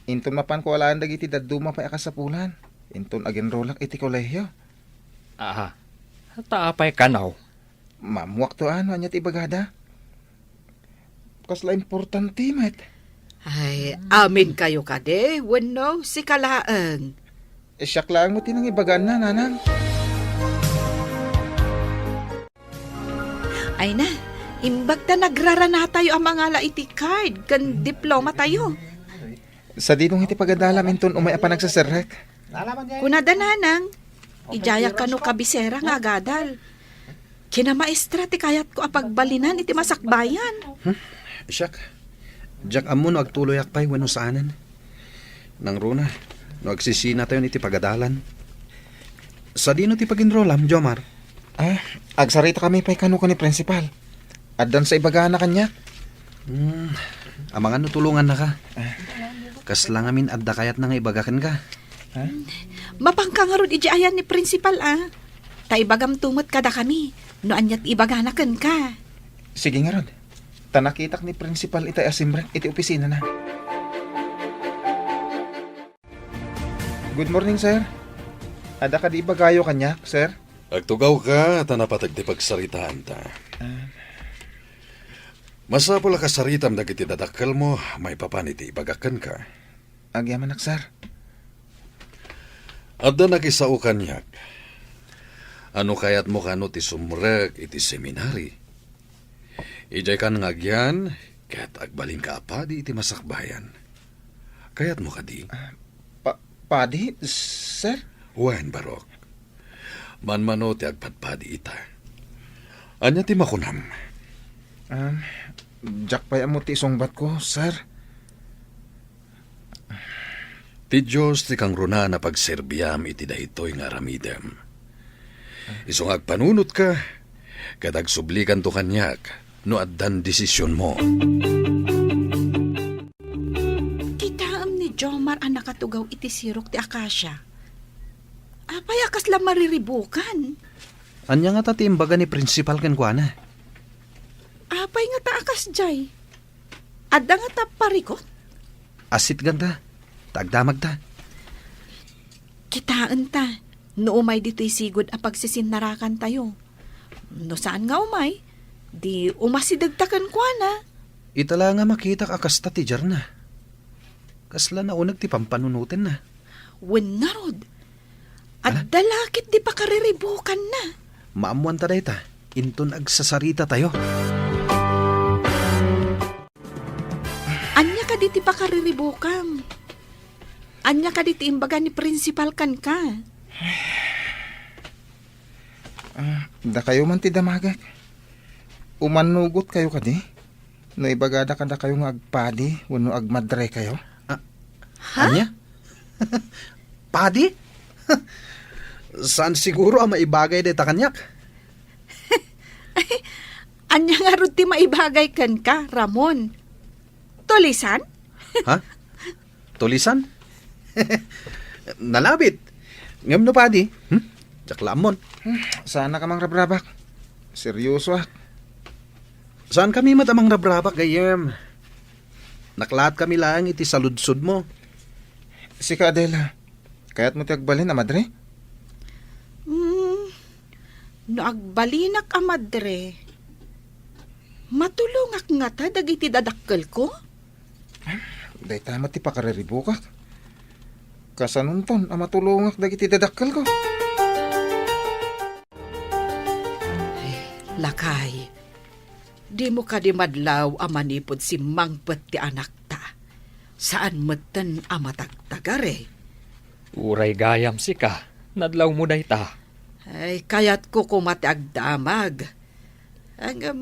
Inton mapanko alaen dagiti dadduma pay a kasapulan, inton agenrolak iti kolehio. Aha. Ta apay kano? Maammoakto a no ania ti ibagada. Kasla importante met. Ay, aminkayo kadi wenno sika laeng? Eh, siak laeng met ti nangibagaanna, nanang. Ay na, imbag ta nagraranatayo a mangala iti card ken diplomatayo. Sadino nga iti pagadalam inton umay a panagseserrek? Kunada, nanang, idiayak kano kabisera nga agadal. Kinamaestra ti kayatko a pagbalinan iti masakbayan. Hmm? Siak, diak ammo no agtuloyak pay wenno saanen. Nangruna, no agsisinatayon iti pagadalan. Sadino ti paginrolam, Jomar? Ah, agsaritakami pay kano ken ni principal. Addan sa ibagana kaniak. Hmm, amangan no tulongannaka. Kasla ngamin adda kayatna nga ibaga kenka. Ha? Mapanka ngarud idiay ayan ni principal, a. Ta ibagamto met kadakami no ania ti ibagana kenka. Sige ngarud. Ta nakitak ni principal itay a simrek iti opisinana. Good morning, sir. Adda kadi ibagayo kaniak, sir? Agtugawka ta napateg ti pagsaritaanta. Ah. Masapul a kasaritam dagiti dadakkelmo maipapan iti ibagak kenka. Agyamanak, sir. Adda nakisao kaniak. Ano kayatmo kano ti sumrek iti seminari? Idiay kan nga agyan, ket agbalinka a padi iti masakbayan. Kayatmo kadi? Ah, pa-, padi, sir? Wen, Barok. Manmano ti agpadpadi ita. Ania ti makunam? Ah, diak pay ammo ti isungbatko, sir. Ti Dios ti kangrunaan a pagserbiam iti daytoy nga aramidem. Isu nga agpanunotka, ket agsublikanto kaniak no addan desisionmo. Kitaem ni Jomar a nakatugaw iti sirok ti akasia. Apay a kasla mariribukan? Ania ngata ti imbaga ni principal kenkuana? Apay ngata a kasdiay? Adda ngata parikut? Assitganta, ta agdamagta. Kitaenta, no umay ditoy sigud a pagsisinarakantayo. No saan nga umay, di umasidegta kenkuana. Ita la nga makitak a kasta ti diarna. Kasla nauneg ti pampanunotenna. Wen ngarud, adda la ket ti pakariribukanna. Maammoanta dayta, inton agsasaritatayo. Ania kadi ti pakariribukam? Ania kadi ti imbaga ni principal kenka? Ah, dakayo man ti damagek. Umannugotkayo kadi? No ibagada kadakayo nga agpadi wenno agmadrekayo? Ah, ha? Ania? Padi? Saan siguro a maibagay dayta kaniak? Ania ngarud ti maibagay kenka, Ramon? Tulisan? Ha? Tulisan? Nalabit. Ngem no padi, hmm? Diak la ammon. Saannak a mangrabrabak. Seryosoak. Saankami met a mangrabrabak, gayyem. Naklatkami laeng iti saludsodmo. Sika, Adela, kayatmo ti agbalin a madre? Hmm, no agbalinak a madre, matulongak ngata dagiti dadakkelko? Dayta met ti pakariribukak. Kasanonton a matulongak dagiti dadakkelko? Lakay, dimo kadi madlaw a manipud simmangpet ti anakta? Saan metten a matagtagari. Uray gayam sika, nadlawmo dayta. Ay, kayatko koma ti agdamag. Ngem,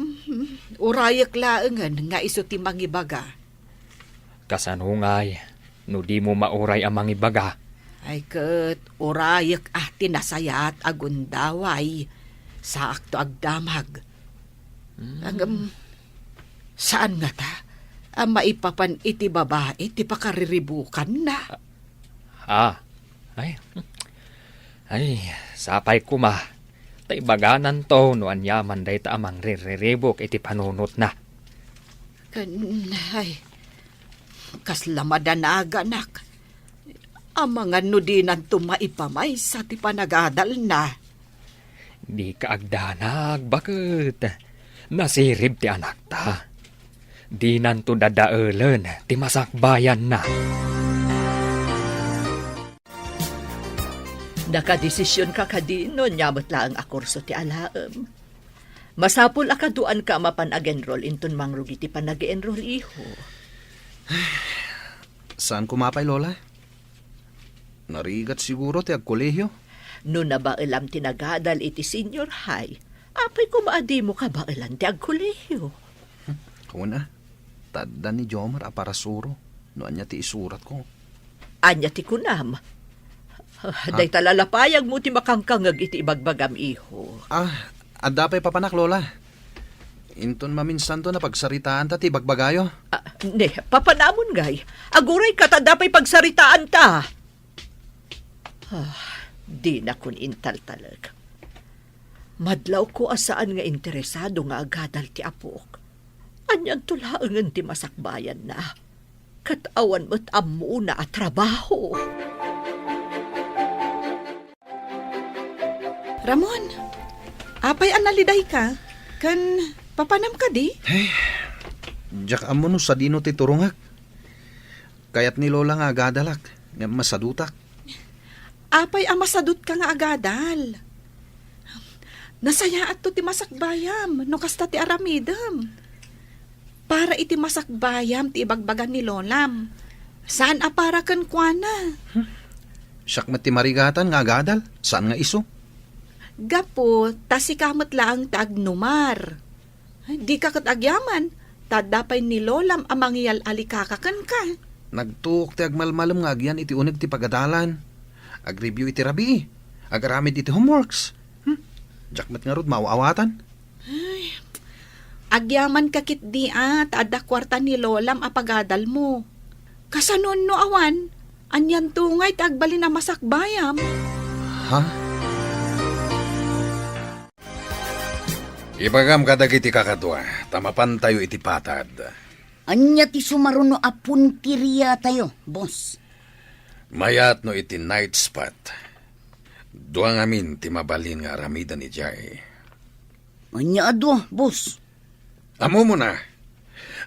urayek laengen nga isu ti mangibaga. Kasano ngay no dimo mauray a mangibaga? Ay ket, urayek a ti nasayaat a gundaway. Saakto agdamag. Hmm. Ngem, saan ngata a maipapan iti babai ti pakariribukanna? Ah, ay, ay, sapay koma ta ibagananto no aniaman dayta a mangrirriribuk iti panunotna. Ken, ay, kasla madanaganak. Amangan no dinanto maipamaysa ti panagadalna. Dika agdanag, baket. Nasirib ti anakta. Dinanto dadaelen ti masakbayanna. Nakadesisionka kadi no ania met laeng a kurso ti alaem? Masapul a kaduanka a mapan ag-enroll inton mangrugi ti panag-enroll, iho. Saan koma pay, Lola? Narigat siguro ti agkolehio. No nabaelam ti nagadal iti senior high, apay koma a dimo kabaelan ti agkolehio? Hmm, kuna, ta adda ni Jomar a parasuro no ania ti isuratko. Ania ti kunam? Ha? Dayta lalapayagmo ti makangkangeg iti ibagbagam, iho. Ah, adda pay papanak, Lola. Inton maminsanto napagsaritaanta ti ibagbagayo. Ah, ne, papanamon ngay. Agurayka ta adda pay pagsaritaanta. Ah, dinakon intaltalek. Madlawko a saan nga interesado nga agadal ti apok. Anianto laengen ti masakbayanna? Ket awan met ammona a trabaho. Ramon, apay a nalidayka? Ken papanam kadi? Ay, diak ammo no sadino ti turongak. Kayat ni Lola nga agadalak, ngem masadutak. Apay a masadutka nga agadal? Nasayaatto ti masakbayam no kasta ti aramidem. Para iti masakbayam ti ibagbaga ni Lolam. Saan a para kenkuana. Hmm. Siak met ti marigatan nga agadal, saan nga isu. Gapu ta sika met laeng ti agnumar. Ay, dika ket agyaman, ta adda pay ni Lolam a mangyal-alikaka kenka. Nagtuok ti agmalmalem nga agyan iti uneg ti pagadalan. Agreview iti rabii. Agaramid iti homeworks. Hmm? Diak met ngarud maaw-awatan. Ay, agyamanka ketdi a, ta adda kuarta ni Lolam a pagadalmo. Kasanon no awan, anianto ngay ti agbalin a masakbayam? Ha? Ibagam kadagiti kakadua, ta mapantayo iti patad. Ania ti sumaruno a punteriatayo, boss? Mayat no iti night spot. Dua ngamin ti mabalin nga aramiden idiay. Ania a dua, boss? Ammomon a.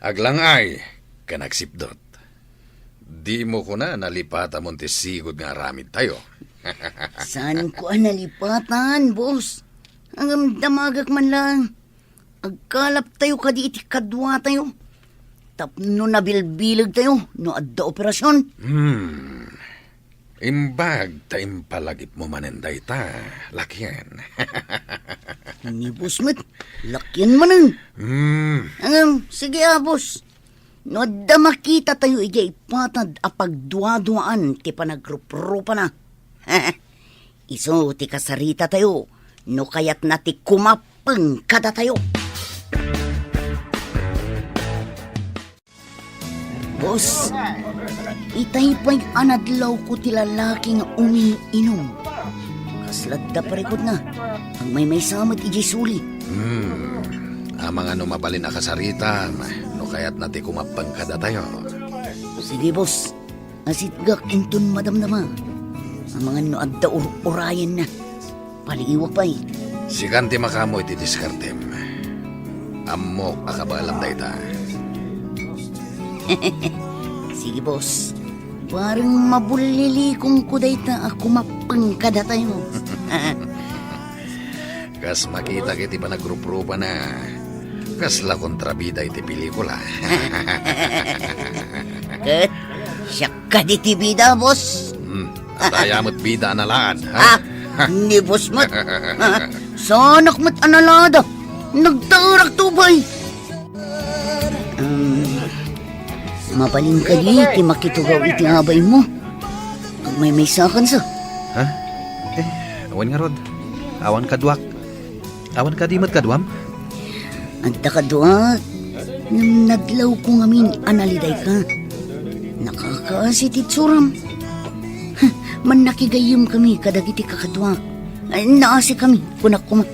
Aglang-ay ken agsipdut. Dimo kuna nalipatamon ti sigud nga aramidtayo. Saanko a nalipatan, boss. Ngem damagek man laeng. Agkalaptayo kadi iti kaduatayo. Tapno nabilbilegtayo no adda operasion. Hmm. Imbag ta impalagipmo manen dayta, lakien. Ni boss met, lakien manen. Hmm. Ngem, sige a, boss. No adda makitatayo idiay patad a pagduaduaan ti panagruprupana, Isu ti kasaritatayo no kayatna ti kumappeng kadatayo. Boss, itay pay a nadlawko ti lalaki nga umiinum. Kasla adda parikutna, agmaymaysa met idiay suli. Hmm, amangan no mabalin a kasaritam no kayatna ti kumappeng kadatayo. Sige, boss. Asitgak inton madamdama. Amangan no adda ur-urayenna. Paliiwak pay. Sikan ti makaammo iti diskartem. Ammok a kabaelam dayta. Sige, boss. Bareng mabullilikonko dayta a kumappeng kadatayo. Kas makitak iti panagruprupana, kasla kontrabida iti pelikula. Ket siak kadi ti bida, boss. Hmm, adda aya met bida a nalaad, ha? Ah, ni boss met. Saanak met a nalaada. Nagtaerak to pay. Um, mabalin kadi ti makitugaw iti abaymo? Agmaymaysakansa. Ha? Eh, awan ngarud. Awan kaduak. Awan kadi met kaduam? Adda kaduak. Ngem nadlawko ngamin a nalidayka. Nakakaasi ti itsuram. Mannakigayyemkami kadagiti kakaduak. Ay, naasikami, kunak koma.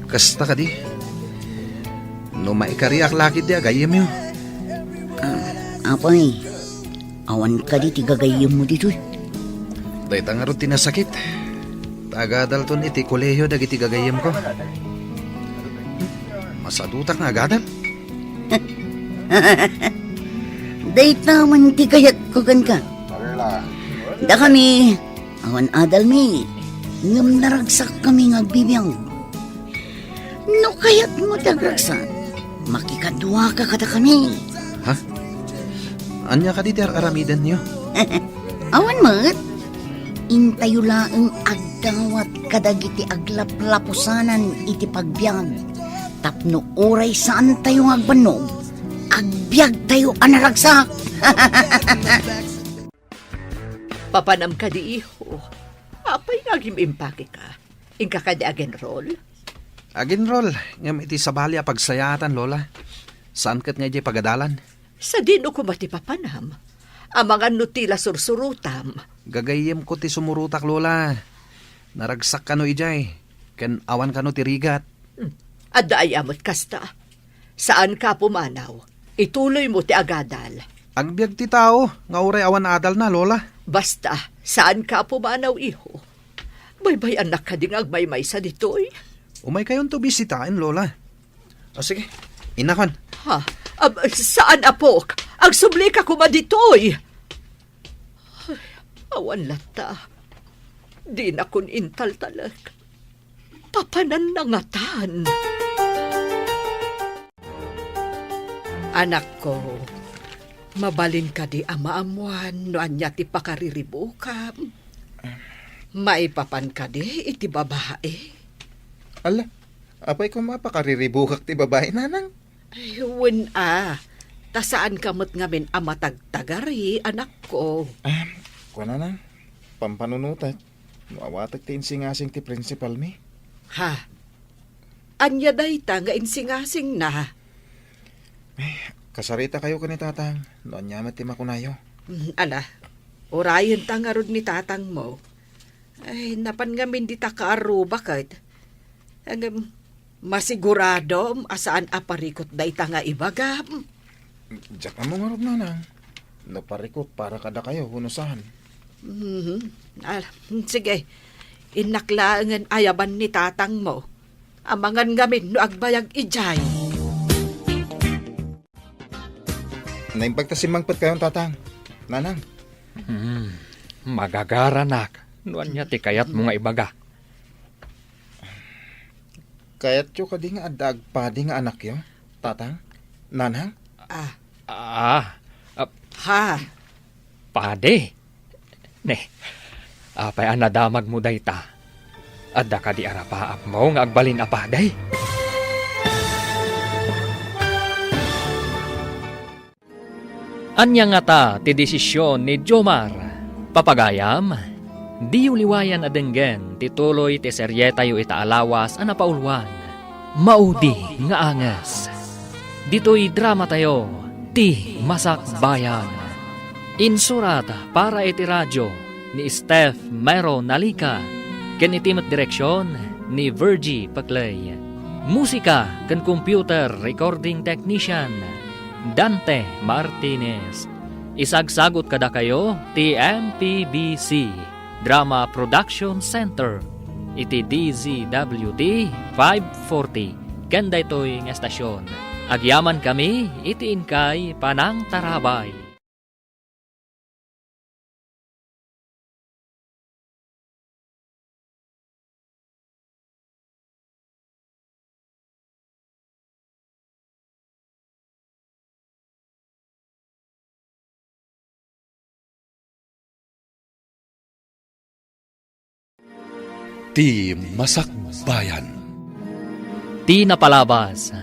Kasta kadi? No maikariak la ketdi a gayyemyo. Ah, apay, awan kadi ti gagayyemmo ditoy? Dayta ngarud ti nasakit. Ta agadalton iti kolehio dagiti gagayyemko. Masadutak nga agadal. Dayta man ti kayatko kenka. Dakami, awan adalmi, ngem naragsakkami nga agbibiag. No kayatmo ti agragsak, makikaduaka kadakami. Ha? Ania kadi ti ar-aramidenyo? Awan met. Intayo laeng agdawat kadagiti aglaplapusanan iti pagbiag. Tapno uray saantayo nga agbannog, agbiagtayo a naragsak. Papanam kadi, iho? Apay nga agim-impake ka? Inka kadi agenrol? Agenrol, ngem iti sabali a pagsayaatan, Lola. Saan ket nga idiay pagadalan. Sadino koma ti papanam? Amangan no ti la sursurotam. Gagayyemko ti sumurotak, Lola. Naragsak kano idiay, ken awan kano ti rigat. Hmm. Adda aya met kasta. Saanka a pumanaw. Ituloymo ti agadal. Agbiag ti tao nga uray awan adalna, Lola. Basta, saanka a pumanaw, iho. Baybay-annak kadi nga agmaymaysa ditoy? Umaykayonto bisitaen, Lola. O sige, innakon. Ha? Ab, saan, apok. Agsublika koma ditoy. Ay, awan latta. Dinakon intaltalek. Papananna ngatan. Anakko, mabalin kadi a maammuan no ania ti pakariribukam? Maipapan kadi iti babai? Ala, apay koma pakariribukak ti babai, nanang? Ay, wen a. Ta saanka met ngamin a matagtagari, anakko. Ah, kuana na, pampanunotek no awatek ti insingasing ti prinsipalmi. Ha? Ania dayta nga insingasingna? Eh, kasaritakayo ken ni Tatang no ania met ti makunayo. Mm, ala, urayenta ngarud ni Tatangmo. Ay, napan ngamin dita kaaruba ket. Ngem, masiguradom a saan a parikut dayta nga ibagam? Diak ammo ngarud, nanang, no parikut para kadakayo wenno saan. Mhm. Ah, sige. Innak laengen ayaban ni Tatangmo. Amangan ngamin no agbayag idiay. Naimbag ta simmangpetkayon, Tatang. Nanang. Hmm, magagaranak no ania ti kayatmo nga ibaga. Kayatyo kadi nga adda agpadi nga anakyo, Tatang? Nanang? Ah. Ah, ah, Ha? Padi? Ne, apay a nadamagmo dayta? Adda kadi arapaapmo nga agbalin a padi? Ania ngata ti desisyon ni Jomar? Papagayam, Diyo liwayan a denggen ti tuloy ti serietayo ita a lawas a napauluan, Maudi nga Anges. Ditoy dramatayo, Ti Masakbayan. Insurat para iti radio ni Steph Mero Nalica, ken iti met direksion ni Virgie Paclay. Musika ken computer recording technician, Dante Martinez. Isagsagut kadakayo ti M P B C Drama Production Center iti D Z W T five forty ken daytoy nga estasion. Agyamankami iti inkay panangtarabay. Ti Masakbayan. Ti napalabas,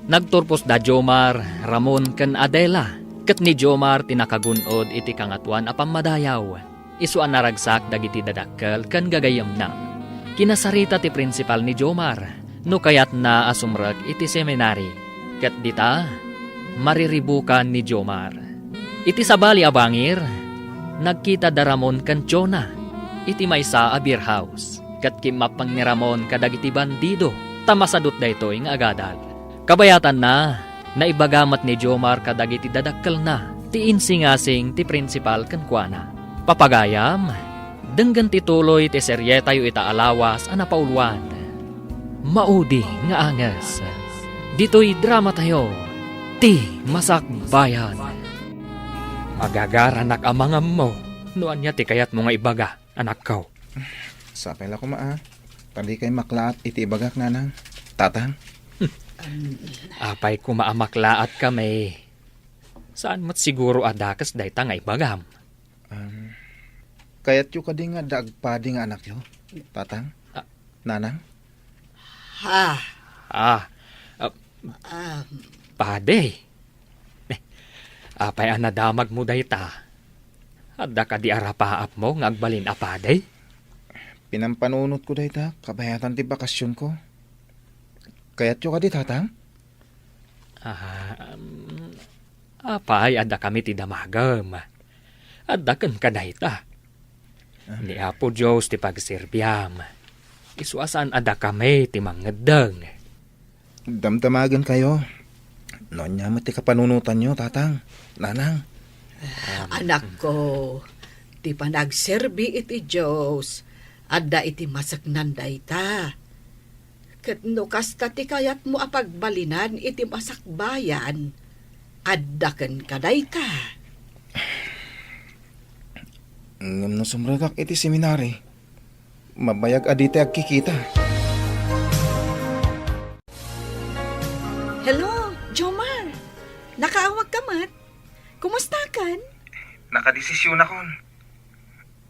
nagturpos da Jomar, Ramon, ken Adela, ket ni Jomar ti nakagun-od iti Kangatoan a Pammadayaw. Isu a naragsak dagiti dadakkel ken gagayyemna. Kinasarita ti prinsipal ni Jomar no kayatna a sumrek iti seminari, ket dita, mariribukan ni Jomar. Iti sabali a bangir, nagkita da Ramon ken Chona iti maysa a beer house, ket kimmappeng ni Ramon kadagiti bandido ta masadut daytoy nga agadal. Kabayatanna, naibaga met ni Jomar kadagiti dadakkelna ti insingasing ti prinsipal kenkuana. Papagayam, denggen ti tuloy ti serietayo ita a lawas a napauluan, Maudi nga Anges. Ditoy dramatayo, Ti Masakbayan. Agagaranak a mangammo no ania ti kayatmo nga ibaga, anakko. Sapay la koma a, ta dikay maklaat iti ibagak, nanang, tatang. Apay koma a maklaatkami? Saan met siguro a dakes dayta nga ibagam. Um, kayatyo kadi nga adda agpadi nga anakyo, tatang? Ah. Nanang? Ha? Ah, ah, Um, padi? Eh, apay a nadamagmo dayta? Adda kadi a rapaapmo nga agbalin a padi? Pinampanunotko dayta kabayatan ti bakasionko. Kayatyo kadi, tatang? Ah, um, apay, addakami ti damagem. Adda kenka dayta. Ah. Ni Apo Dios ti pagserbiam. Isu a saan a dakami ti mangngeddeng. Damdamagenkayo. No ania met ti kapanunotanyo, tatang, nanang? Anakko, ti panagserbi iti Dios, adda iti maseknan dayta. Ket no kasta ti kayatmo a pagbalinan iti masakbayan, adda kenka dayta. Ngem no sumrekak iti seminari, mabayag a ditay agkikita. Hello, Jomar! Nakaawagka met? Kumustakan? Nakadesisionakon.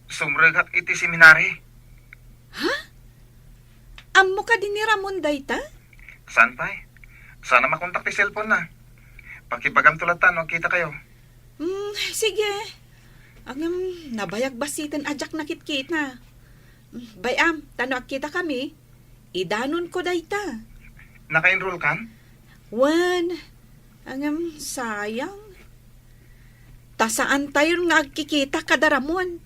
Sumrekak iti seminari. Ha? Ammo kadi ni Ramon dayta? Saan pay? Saan a makontak ti cellphone na. Pakibagamto latta no agkitakayo. Hmm, sige. Ngem, nabayag bassiten a diak nakitkita. Hmm, bay-am, ta no agkitakami, idanonko dayta. Naka-enroll kan? Wen. Ngem, sayang. Ta saantayon nga agkikita kada Ramon.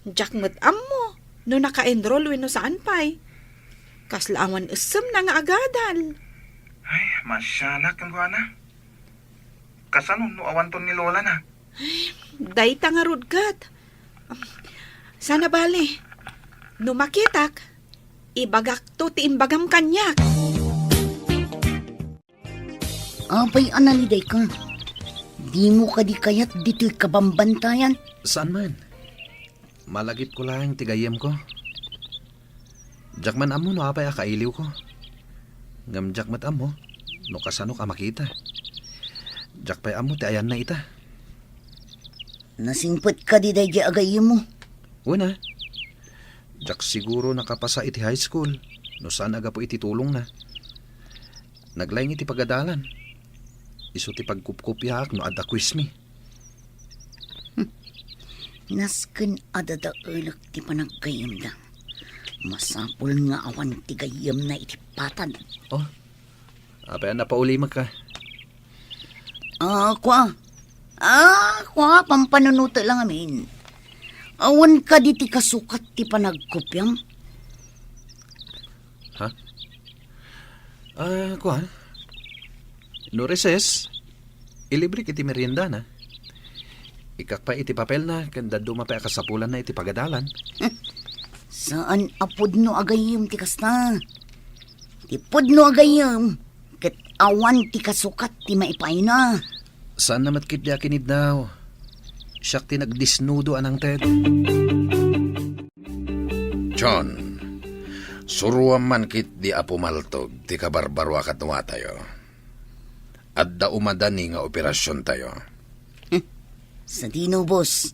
Diak met ammo no naka-enroll wenno saan pay. Kasla awan essemna nga agadal. Ay, masianak kenkuana. Kasano no awanton ni Lola na? Ay, dayta ngarud ket. Sana bale, no makitak, ibagakto ti imbagam kaniak. Apay a nalidayka? Dimo kadi kayat ditoy kabambantayan? Saan man. Malagipko laeng ti gayyemko. Diak man ammo no apay a kailiwko. Ngem diak met ammo no kasanok a makita. Diak pay ammo ti ayanna ita. Nasingpet kadi daydiay a gayyemmo? Wen a. Diak siguro nakapasa iti high school no saan a gapu iti tulongna. Naglaing iti pagadalan. Isu ti pagkupkopiaak no adda quizmi. Nasken a dadaelek ti panaggayyemda. Masapul nga awan ti gayyemna iti patad. Oh, apay a napaulimek ka? Ah, kua. Ah, kua, pampanunutek lang amin. Awan kadi ti kasukat ti panagkopiam? Ha? Ah, kuan? No recess, ilibrek iti meriendana. Ikkak pay iti papelna ken dadduma pay a kasapulanna iti pagadalan. Saan a pudno a gayyem ti kasta. Ti pudno a gayyem, ket awan ti kasukat ti maipaayna. Saanna met ketdi a kiniddaw. Siak ti nagdisnudo a nangted. John, suroam man ketdi a pumaltog ti kabarbaro a kaduatayo. Adda umadani nga operasiontayo. Hmm. Sadino, boss?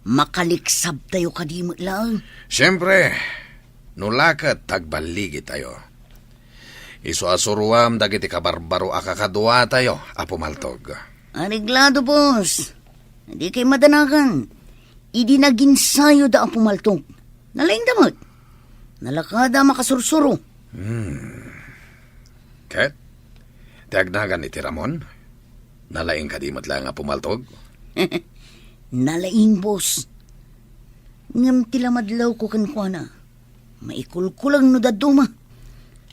Makaliksabtayo kadi met laeng? Siempre, no la ket agballigitayo. Isu a suroam dagiti kabarbaro a kakaduatayo a pumaltog. Areglado, boss. Dikay madanagan. Idi naginsayoda a pumaltog, nalaingda met. Nalakada a makasursuro. Hmm. Ket, ti agnagan iti Ramon? Nalaing kadi met laeng a pumaltog? Nalaing, boss. Ngem ti lamadlawko kenkuana, maikulkuleng no dadduma.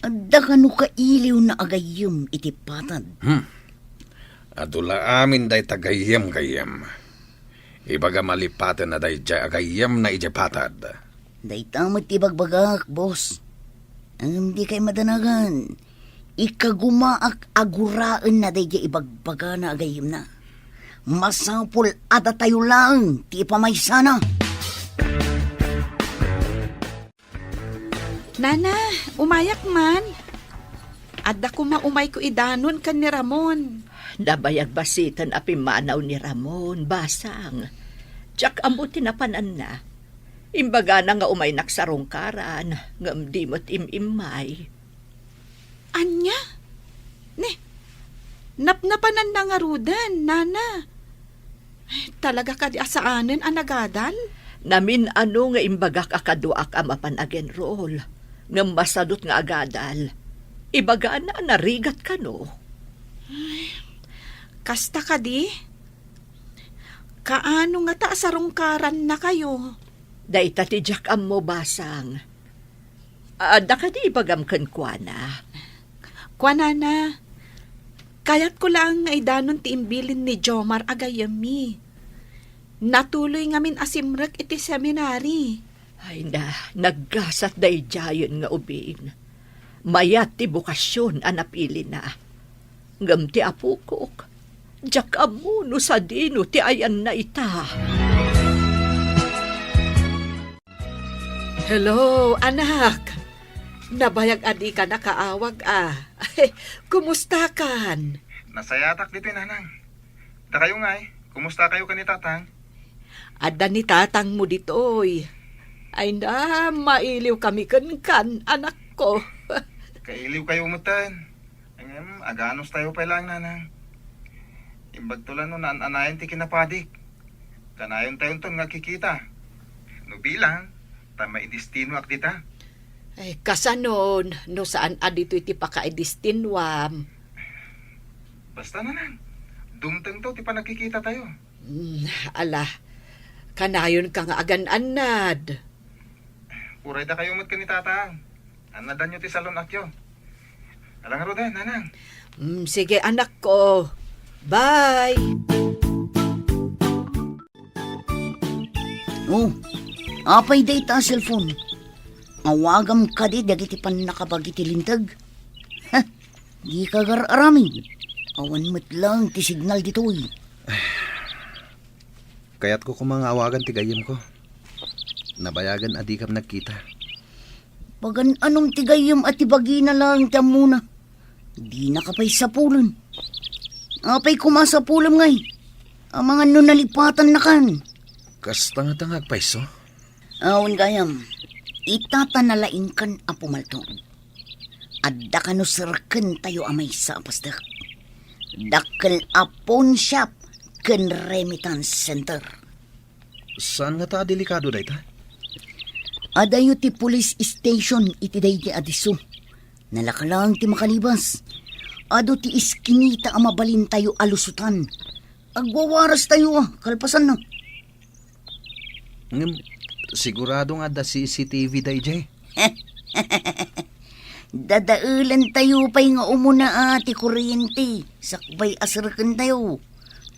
Adda kano kailiwna a gayyem iti patad. Hmm. Adu la amin dayta gayyem-gayyem. Ibagam a lipatenna daydiay a gayyemna idiay patad. Dayta met ti ibagbagak, boss. Ngem dikay madanagan. Ikagumaak a guraenna daydiay ibagbagana a gayyemna. Masapul a datayo laeng ti ipamaysana. Nana, umayak man. Adda koma umayko idanon ken ni Ramon. Nabayag basiten a pimmanaw ni Ramon, basang. Diak ammo ti napananna. Imbagana nga umaynak sarungkaran, ngem di met im-immay. Ania? Ne, napnapananna ngaruden, nana. Talaga kadi a saanen a nagadal? Namin-ano nga imbagak a kaduak a mapan agenrol, ngem masadut nga agadal. Ibagana a narigat kano. Ay, kasta kadi? Kaano ngata a sarungkarannakayo? Dayta ti diak ammo, basang. Adda kadi ibagam kenkuana? Kuanana, kayatko laeng nga idanon ti imbilin ni Jomar a gayyemmi. Natuloy ngamin a simrek iti seminary. Ay na, naggasat daydiayen nga ubing. Mayat ti bokasion a napilina. Ngem ti apokok, diak ammo no sadino ti ayanna ita. Hello, anak. Nabayag a dika nakaawag a. Kumustakan? Nasayatak ditoy, nanang. Dakayo ngay, kumustakayo ken ni tatang? Adda ni tatangmo ditoy. Ay na, mailiw kami kenkan, anakko. Kailiw kayo metten. Ngem, aganos tayo pay laeng, nanang. Imbagto la no naan-anayon ti kinapadik. Kanayon tayonton nga agkikita. No bilang, ta maidistinoak dita. Ay, kasanon, no saan a ditoy ti pakaidistinoam? Basta, nanang, dumtengto ti panagkikita tayo. Hmm, ala, kanayon ka nga agan-annad. Uray dakayo met ken ni tatang. Annadanyo ti salun-atyo. Ala ngaruden, nanang. Hmm, sige, anakko. Bye. Oh, apay dayta a cellphone? Awagam kadi dagiti pannakabagi ti linteg? Ha, dika gar-aramid. Awan met laeng ti signal ditoy. Kayatko koma nga awagan ti gayyemko. Nabayagen a dikam nagkita. Pagan-anom ti gayyem a ti bagina laeng ti ammona? Dinaka pay sapulen. Apay koma sapulem ngay? Amangan no nalipatannakan. Kasta ngata nga agpayso? Awan gayam. Ita ta nalaingkan a pumaltog. Adda kano serkentayo a maysa a pastek. Dakkel a pawn shop ken remittance center. Saan ngata a delikado dayta? Adayo ti police station iti daydi a disso. Nalaka laeng ti makalibas. Adu ti iskinita a mabalintayo a lusotan. Agwawarastayo a kalpasanna. Ngem, sigurado nga adda C C T V daydiay? Dadaelentayo pay nga umuna a ti kuryente sakbay a serrekentayo.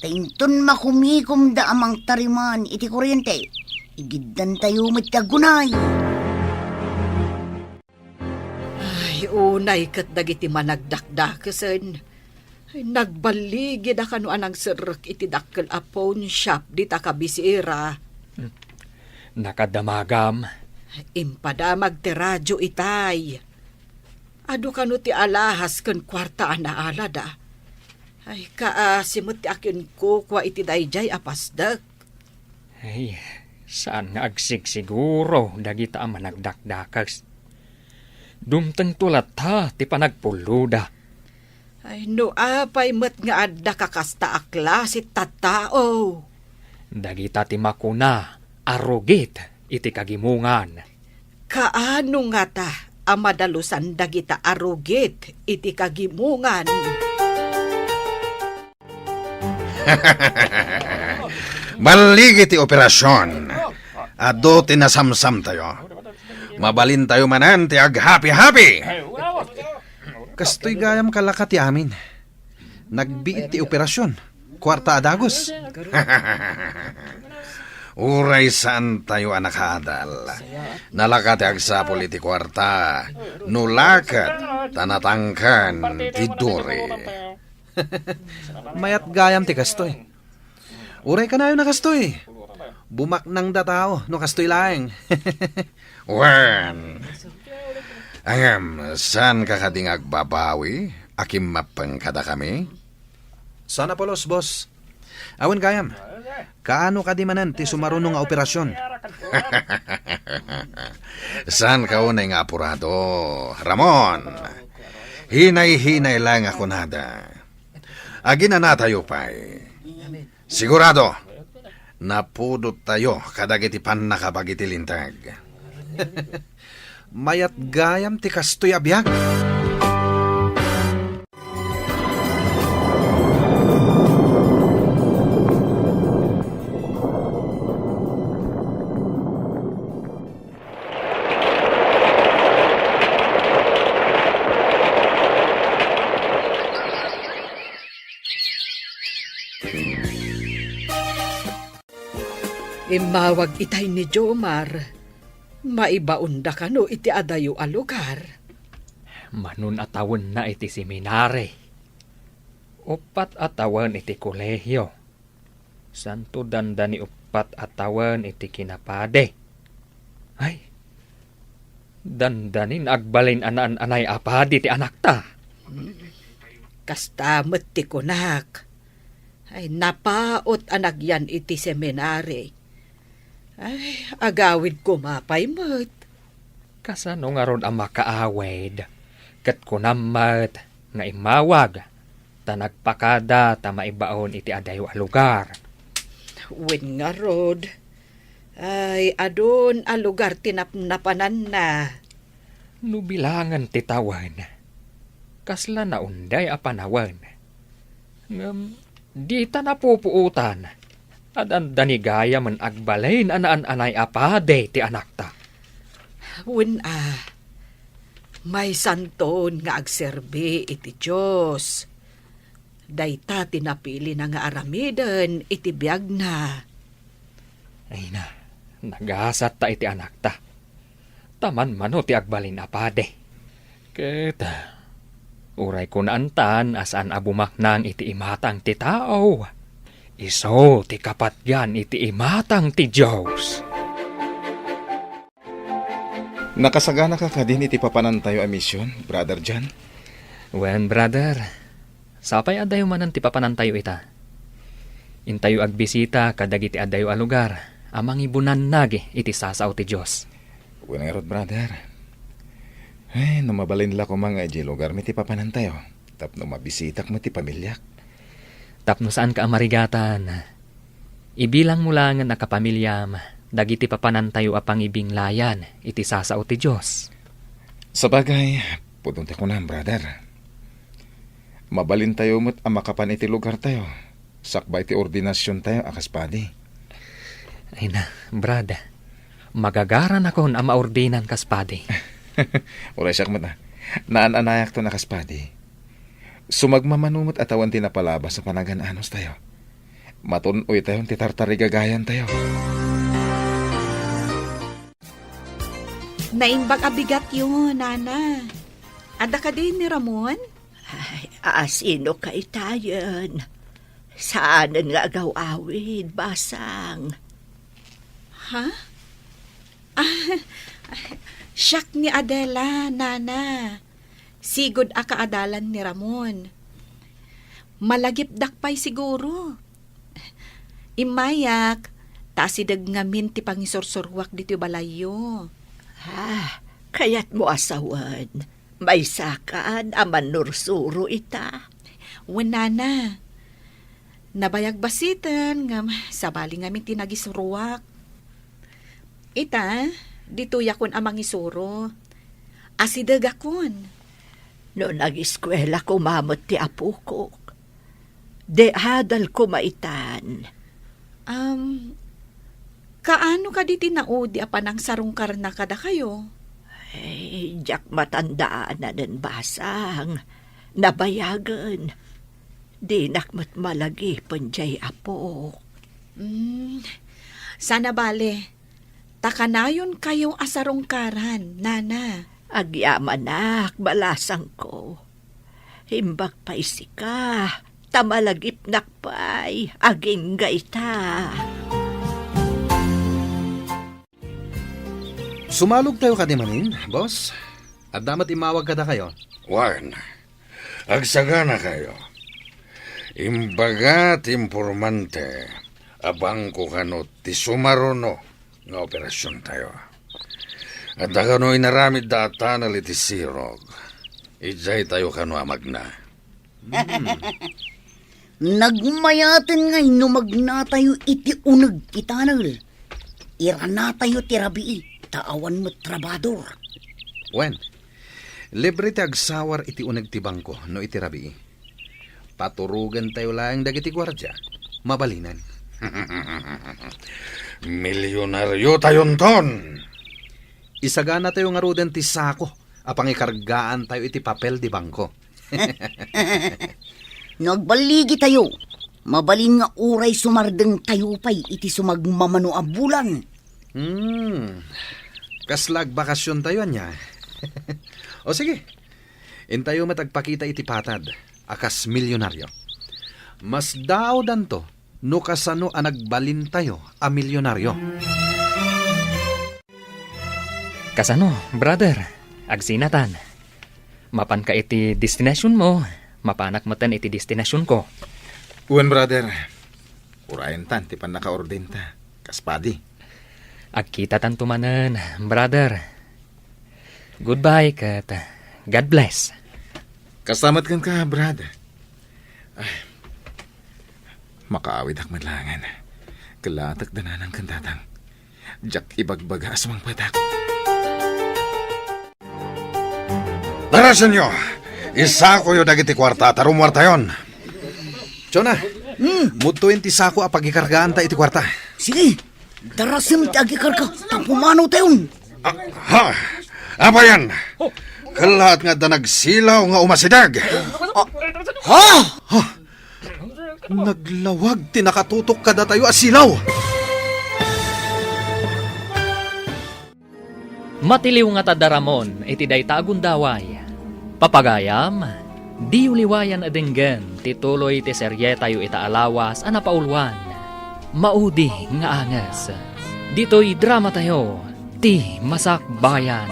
Ta inton makumikomda a mangtariman iti kuryente, igiddantayo met ti aggunay. Ay, unay ket dagiti managdakdakesen. Ay, nagballigida kano a nangserrek iti dakkel a pawn shop dita kabisera. Hmm. Nakadamagam. Impadamag ti radio itay. Adu kano ti alahas ken kuarta a naalada. Ay, kaasi met ti akinkukua iti daydiay a pasdek. Ay, saan nga agsigsiguro dagita a managdakdakes. Dumtengto latta ti panagpulloda. Ay, no apay met nga adda kakasta a klase ti tattao. Dagita ti makuna a rugit iti kagimongan. Kaano ngata a madalusan dagita a rugit iti kagimongan? Balligi ti operasion. Adu ti nasamsamtayo. Mabalintayo manen ti aghapi-hapi. Kastoy gayam kalaka ti amin. Nagbiit ti operasion. Kuarta a dagus. Uray saantayo a nakaadal. Nalaka ti agsapul iti kuarta. No la ket, ta natangken ti duri. Mayat gayam ti kastoy. Uray kanayon a kastoy. Bumaknangda tao no kastoy laeng. Wen. Ngem, saanka kadi nga agbabawi a kimmappeng kadakami? Saan a pulos, boss. Awan gayam. Kaano kadi manen ti sumaruno nga operasion? Saanka unay nga apurado, Ramon? Hinay-hinay laeng a kunada. Aginanatayo pay. Sigurado, napudottayo kadagiti pannakabag iti linteg. Mayat gayam ti kastoy a biag. Immawag itay ni Jomar. Maibaonda kano iti adayo a lugar. Manon a tawenna iti seminari. Uppat a tawen iti kolehio. Santo dandani uppat a tawen iti kinapadi. Ay, dandanin agbalin a naan-anay a padi ti anakta. Kasta met ti kunak. Ay, napaut a nagyan iti seminari. Ay, agawid koma pay met. Kasano ngarud a makaawid? Ket kunam met nga immawag, ta nagpakada ta maibaon iti adayo a lugar. Wen ngarud, ay, adun a lugar ti napnapananna. No bilangen ti tawen, kasla naunday a panawen. Ngem dita napupuotan a dandani gayamen agbalin a naan-anay a padi ti anakta. Wen a, maysanton nga agserbi iti Dios. Dayta ti napilina nga aramiden iti biagna. Ay na, nagasatta iti anakta. Ta manmano ti agbalin a padi. Ket, uray kunaantan a saan a bumaknang iti imatang ti tao, isu ti kapatgan iti imatang ti Dios. Nakasaganaka kadin iti papanantayo a mision, Brother John? Wen, brother. Sapay a dayo manen ti papanantayo ita. Intayo agbisita kadagiti adayo a lugar a mangibunannag iti sasao ti Dios. Wen ngarud, brother. Ay, no mabalin la koma nga idiay lugarmi ti papanantayo, tapno mabisitak met ti pamiliak. Tapno saanka a marigatan, Ibilangmo laengen a kapamiliam dagiti papanantayo a pangibinglayan iti sasao ti Dios. Sabagay, pudno ti kunam, brother. Mabalintayo met a makapan iti lugartayo, sakbay ti ordinasiontayo a kas padi. Ay na, brad, magagaranakon a maordinan kas padi. Uray siak met a, naan-anayakton a kas padi. Sumagmamano met a tawen ti napalabas a panagan-anostayo. Matun-oytayon ti tartarigagayantayo. Naimbag a bigatyo, Nana. Adda kadi ni Ramon? Ay, a, sino kaytayen? Saanen nga agaw-awid, Basang. Ha? Ah, siak ni Adela, Nana. Sigud a kaadalan ni Ramon. Malagipdak pay siguro. Immayak, ta asideg ngamin ti pangisursuruak ditoy balayyo. Ah, kayatmo a sawen, maysakan a mannursuro ita? Wen, Nana. Nabayag basiten, ngem sabali ngamin ti nagisuruak. Ita, ditoyakon a mangisuro. Asidegakon. No nagiskuela koma met ti apokok, di adal koma itan. Am, kaano kadi ti naudi a panangsarungkarna kadakayo? Ay, diak matandaanen, Basang. Nabayagen. Dinak met malagipen diay apok. Mm, sana bale, ta kanayonkayo a sarungkaran, Nana. Agyamanak, balasangko. Imbag pay sika, ta malagipnak pay, agingga ita. Sumalogtayo kadi manen, boss? Adda met immawag kadakayo? Wen, agsaganakayo. Imbaga ti impormante a bangko kano ti sumaruno nga operasiontayo. Adda kano inaramidda a tunnel iti sirog. Idiaytayo kano a magna. Hmm. Nagmayaten nga no magnatayo iti uneg ti tunnel. Iranatayo ti rabii, ta awan met trabador. Wen, libre ti agsawar iti uneg ti bangko no iti rabii. Paturogentayo laeng dagiti guardia. Mabalinen. Milionariotayonton! Isaganatayo ngaruden ti sako a pangikargaantayo iti papel di bangko. No agballigitayo, mabalin nga uray sumardengtayo pay iti sumagmamano a bulan. Hmm. Kasla agbakasiontayo, ania? O sige, intayo met agpakita iti patad a kas milionario. Masdaawdanto no kasano a nagbalintayo a milionario. Kasano, brother? Agsinatan. Mapanka iti destinasionmo, mapanak metten iti destinasionko. Wen, brother. Urayentan ti pannakaordinta, kas padi. Agkitatanto manen, brother. Goodbye ket God bless. Kasta met kenka, Brad. Ay, makaawidak met laengen. Kellatek da nanang ken tatang. Diak ibagbaga a sumangpetak. Darasenyo! Isakoyo dagiti kuarta ta rummuartayon. Jonah, hmm, mudtoyen ti sako a pagikargaanta iti kuarta. Sige. Darasem ti agikarga, ta pumanotayon. Ah, ha? Apayan? Kellaat nga adda nagsilaw nga umasideg. Ah, ha? Ha? Naglawag ti nakatutok kadatayo a silaw. Matiliw ngata da Ramon iti dayta a gundaway. Papagayam, diyo liwayan a denggen ti tuloy ti serietayo ita a lawas a napauluan, Maudi nga Anges. Ditoy dramatayo, Ti Masakbayan.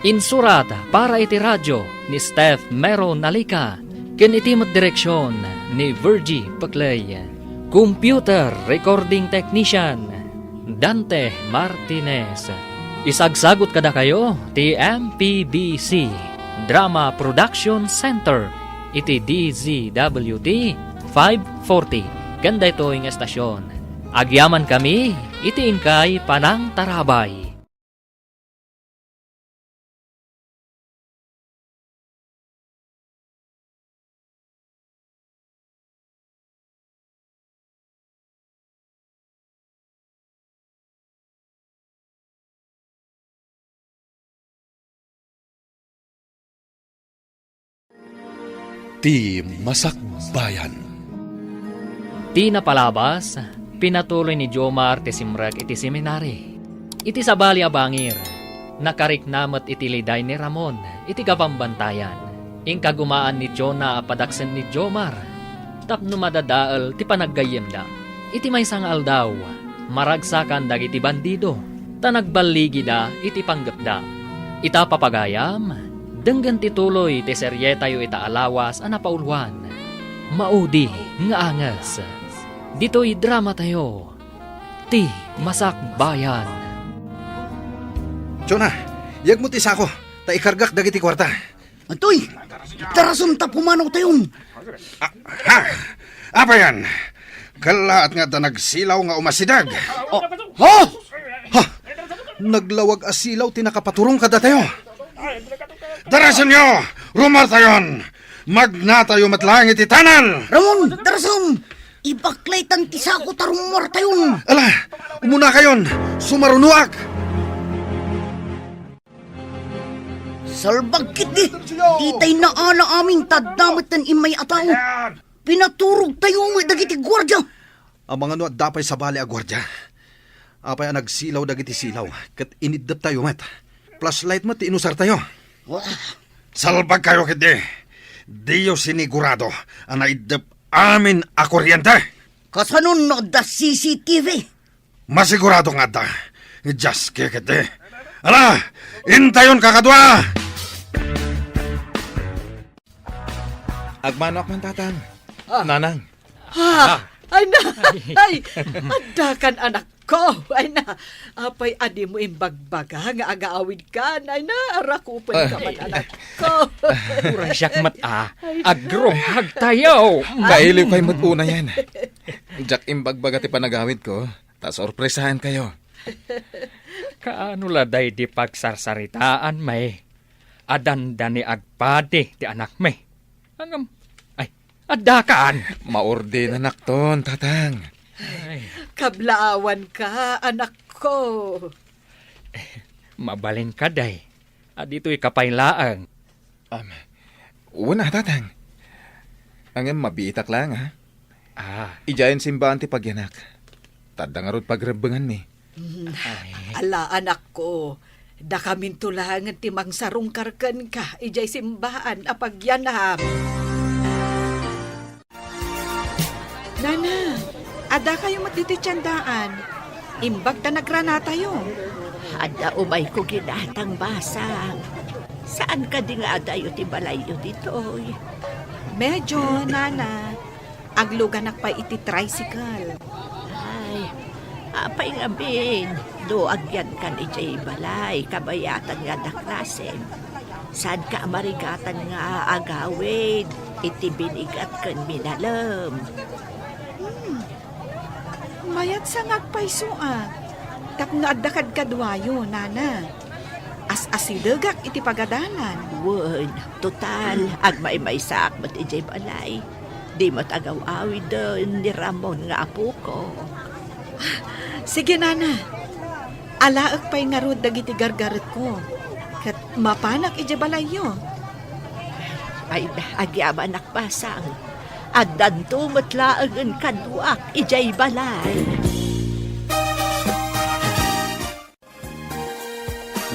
Insurat para iti radio ni Steph Meron Alica ken iti met direksion ni Virgie Peclay. Computer recording technician, Dante Martinez. Isagsagut kadakayo ti M P B C Drama Production Center iti D Z W T five forty ken daytoy nga estasion. Agyamankami iti inkay panangtarabay. Ti Masakbayan. Ti napalabas, pinatuloy ni Jomar ti simrek iti seminari. Iti sabali a bangir, nakarikna met iti liday ni Ramon iti kabambantayan. Inkagumaan ni Jonah a padaksen ni Jomar tapno madadael ti panaggayyemda. Iti maysa nga aldaw, maragsakan dagiti bandido, ta nagballigida iti panggepda. Ita, papagayam, denggen ti tuloy ti serietayo ita a lawas a napauluan, Maudi nga Anges. Ditoy dramatayo, Ti Masakbayan. Jonah, yegmo ti sako, ta ikargak dagiti kuarta. Antoy, darasem ta pumanawtayon. Ah, ha? Apayan? Kellaat nga adda nagsilaw nga umasideg. Oh, ha? Ha? Naglawag a silaw ti nakapaturong kadatayo. Darasenyo! Rumuartayon! Magnatayo met laeng iti tunnel! Ramon, darasem! Ibaklaytan ti sako ta rumuartayon. Ala, umunakayon! Sumarunoak! Salbag ketdi! Ditay naala amin ta adda metten immay a tao. Pinaturogtayo met dagiti guardia. Amangan no adda pay sabali a guardia. Apay a nagsilaw dagiti silaw, ket iniddeptayo met. Flashlight met ti inusartayo. Wah. Salbagkayo ketdi. Diyo sinigurado a naiddep amin a kuryente. Kasano no adda C C T V? Masigurado nga adda. Just kikit, eh. Ala, intayon, kakadua! Agmanoak man, Tatang. Ah. Nanang. Ah, ay na, ay, adda kan, anak ko. Ay na, apay a dimo imbagbaga nga agaawid kan? Ay na, arakupen ka man, anak ko. Uray siak met a, ay, agrunghag tayo. Kailiw kay met unayen. Diak imbagbaga ti panagawid ko, ta sorpresaen kayo. Kaano la daydi pagsarsaritaan, may? A dandani agpadi ti anakmi. Ngem, ay, adda kan? Maordenanakton, Tatang. Ay. Kablaawan ka, anak ko. Mabalin ka, day. A ditoy ka pay laeng. Am, wen a, Tatang. Ngem mabiitak laeng, ha? Ah. Idiayen simbaan ti pagyanak. Ta adda ngarud pagrebbenganmi. Mm. Ay. Ala, anak ko, dakaminto laengen ti mangsarungkar kenka idiay simbaan a pagyanak. Nana, adda kayo met ditoy tiendaan. Imbag ta nagranatayo. Adda umayko ginatang basang. Saan kadi nga adayo ti balayyo ditoy? Medyo, Nana. Agluganak pay iti tricycle. Ay, apay ngamin, no agyankan idiay balay, kabayatan nga adda klasem. Saanka a marigatan nga agawid iti binigat ken minalem. Hmm. Mayat sa nga agpayso a, tapno adda kadkaduayo, Nana. As-asidegak iti pagadalan. Wen, total, agmaymaysaak met idiay balay. Di met agaw-awiden ni Ramon nga apoko. Sige, Nana. Alaek pay ngarud dagiti gargaretko, ket mapanak idiay balayyo. Ay, agyamanak, basang. Addanto met laengen kaduak idiay balay.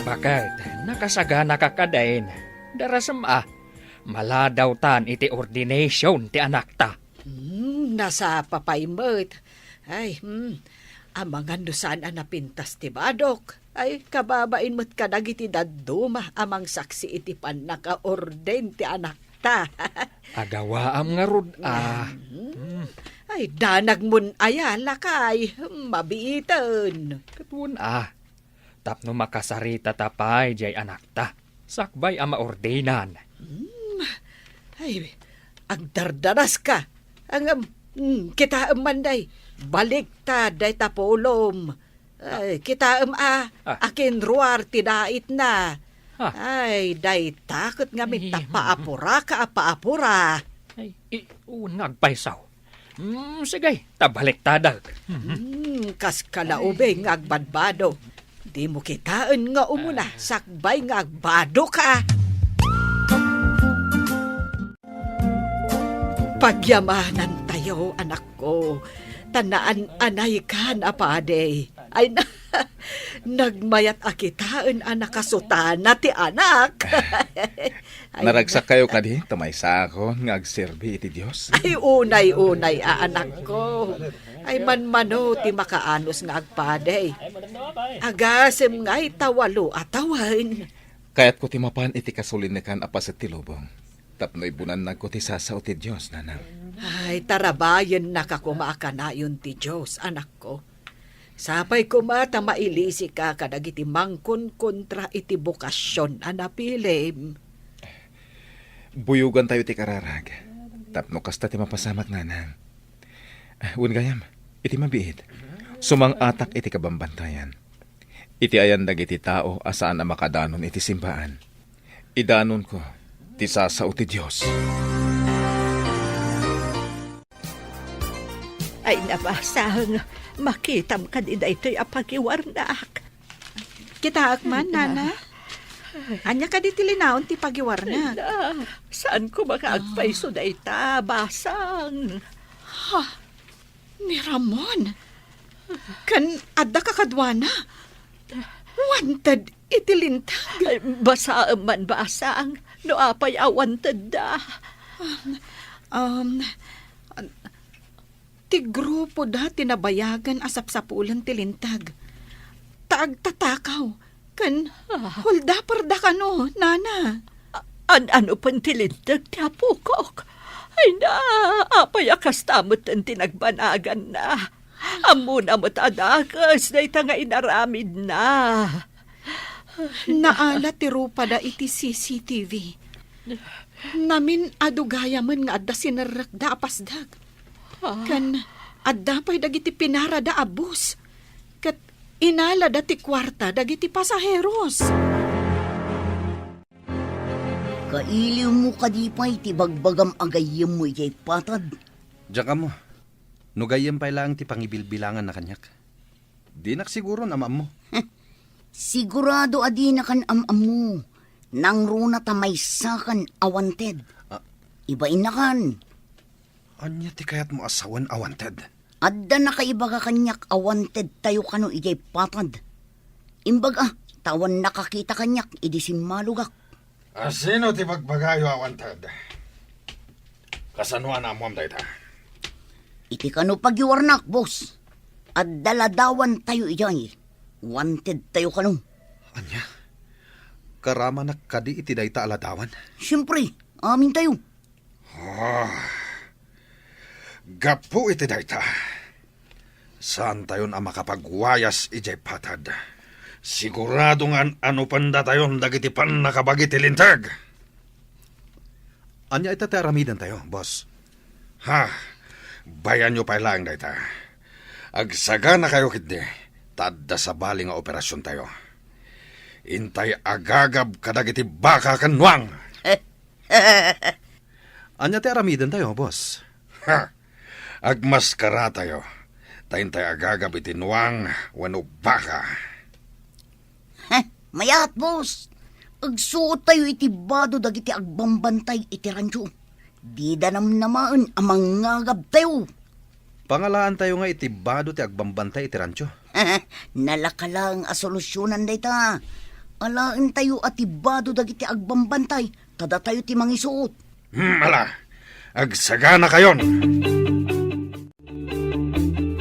Baket, nakasaganaka kadin. Darasem a, maladawtan iti ordination ti anakta. Hmm, nasapa pay met. Ay, hmm, amangan no saan a napintas ti badok. Ay, kababain met kadagiti dadduma a mangsaksi iti pannakaorden ti anakta. Agawaam ngarud a. Hmm. Hmm. Ay, danagmon aya, lakay. Mabiiten. Ket wen a. Tapno makasaritata pay diay anakta, sakbay a maordinan. Hmm. Ay, agdardaraska. Ngem, hmm, kitaem man, day. Baliktad dayta pulom. Ay, kitaem a, Ah. akinruar ti daitna. Ah. Ay, dayta ket ngamin ta Ay. paapura ka a paapura. Ay, i-, unag payso. Hmm, sige, ta baliktadek. Hmm, kas kalaubing nga agbadbado. Dimo kitaen nga umuna, Ah. sakbay nga agbado ka. Pagyamanantayo, anakko, ta naan-anaykan a padi. Ay, na, nagmayat a kitaen a nakasutana ti anak. Ay, Naragsakkayo kadi, ta maysaakon nga agserbi iti Dios? Ay, unay-unay a anakko. Ay, manmano ti makaanus nga agpadi. Agasem ngay ta walo a tawen. Kayatko ti mapan iti kasulinekan a paset ti lubong. Tapno ibunannagko ti sasao ti Dios, nanang. Ay, tarabayennaka koma a kanayon ti Dios, anakko. Sapay koma ta mailisika kadagiti mangkonkontra iti bokasion a napilim. Buyogantayo ti kararag. Tapno kasta ti mapasamak, nanang. Wen gayam, iti mabiit, sumang-atak iti kabambantayan. Iti ayan dagiti tao a saan a makadanon iti simbaan. Idanonko ti sasao ti Dios. Ay, nabasang, makitam kadi daytoy a pagiwarnak. Kitaak man, Nana. Ania kadi ti linaon ti pagiwarnak? Ay, na, saan ko makaagpayso dayta, basang? Ha? Ni Ramon? Ken adda kakaduana? Wanted iti lintag? Ay, basaem man, basang, no apay a wanted da. Um, um, ti grupo da ti nabayagan a sapsapulen ti lintag. Ta agtatakaw, ken Ah. holdaper da kano, nana. A-, an-ano pen ti linteg ti apokok? Ay na, apay a kasta met ti nagbanaganna? Ammona met a dakes dayta nga inaramidna. Naala ti rupada iti C C T V. Namin-adu gayamen nga adda sinerrekda a pasdek. Ah. Ken adda pay dagiti pinarada a bus. Ket inalada ti kuarta dagiti pasaheros. Kailiwmo kadi pay ti bagbagam a gayyemmo idiay patad? Diak ammo. No gayyem pay laeng ti pangibilbilanganna kaniak. Dinak siguron a maammo. Sigurado a dinakan am-ammo. Nangruna ta maysakan a wanted. Ah. Ibainnakan. Ania ti kayatmo a sawen a wanted? Adda nakaibaga kaniak a wanted tayo kano idiay patad. Imbag a, ta awan nakakita kaniak idi simmalogak. A sino ti bagbagayo a wanted? Kasano a naammoam dayta? Iti kano pagiwarnak, boss. Adda ladawan tayo idiay. Wanted tayo kano. Ania? Karamanak kadi iti dayta a ladawan? Siempre, amin tayo. Ah, gapu iti dayta, saantayon a makapagwayas idiay patad. Sigurado nga an-anupendatayon dagiti pannakabagi ti linteg. Ania ita ti aramidentayo, boss? Ha, bayanyo pay laeng dayta. Agsaganakayo ketdi, ta adda sabali nga operasiontayo. Intay agagab kadagiti baka ken nuang. Ania ti aramidentayo, boss? Ha! Agmaskaratayo, ta intay agagab iti nuang wenno baka. Heh, mayat, boss. Agsuottayo iti bado dagiti agbambantay iti rancho. Dida namnamaen a mangngagabtayo. Pangalaantayo nga iti bado ti agbambantay iti rancho. Nalaka laeng a solusionan dayta. Alaentayo a ti bado dagiti agbambantay, ta datayo ti mangisuot. Hmm, ala, agsaganakayon.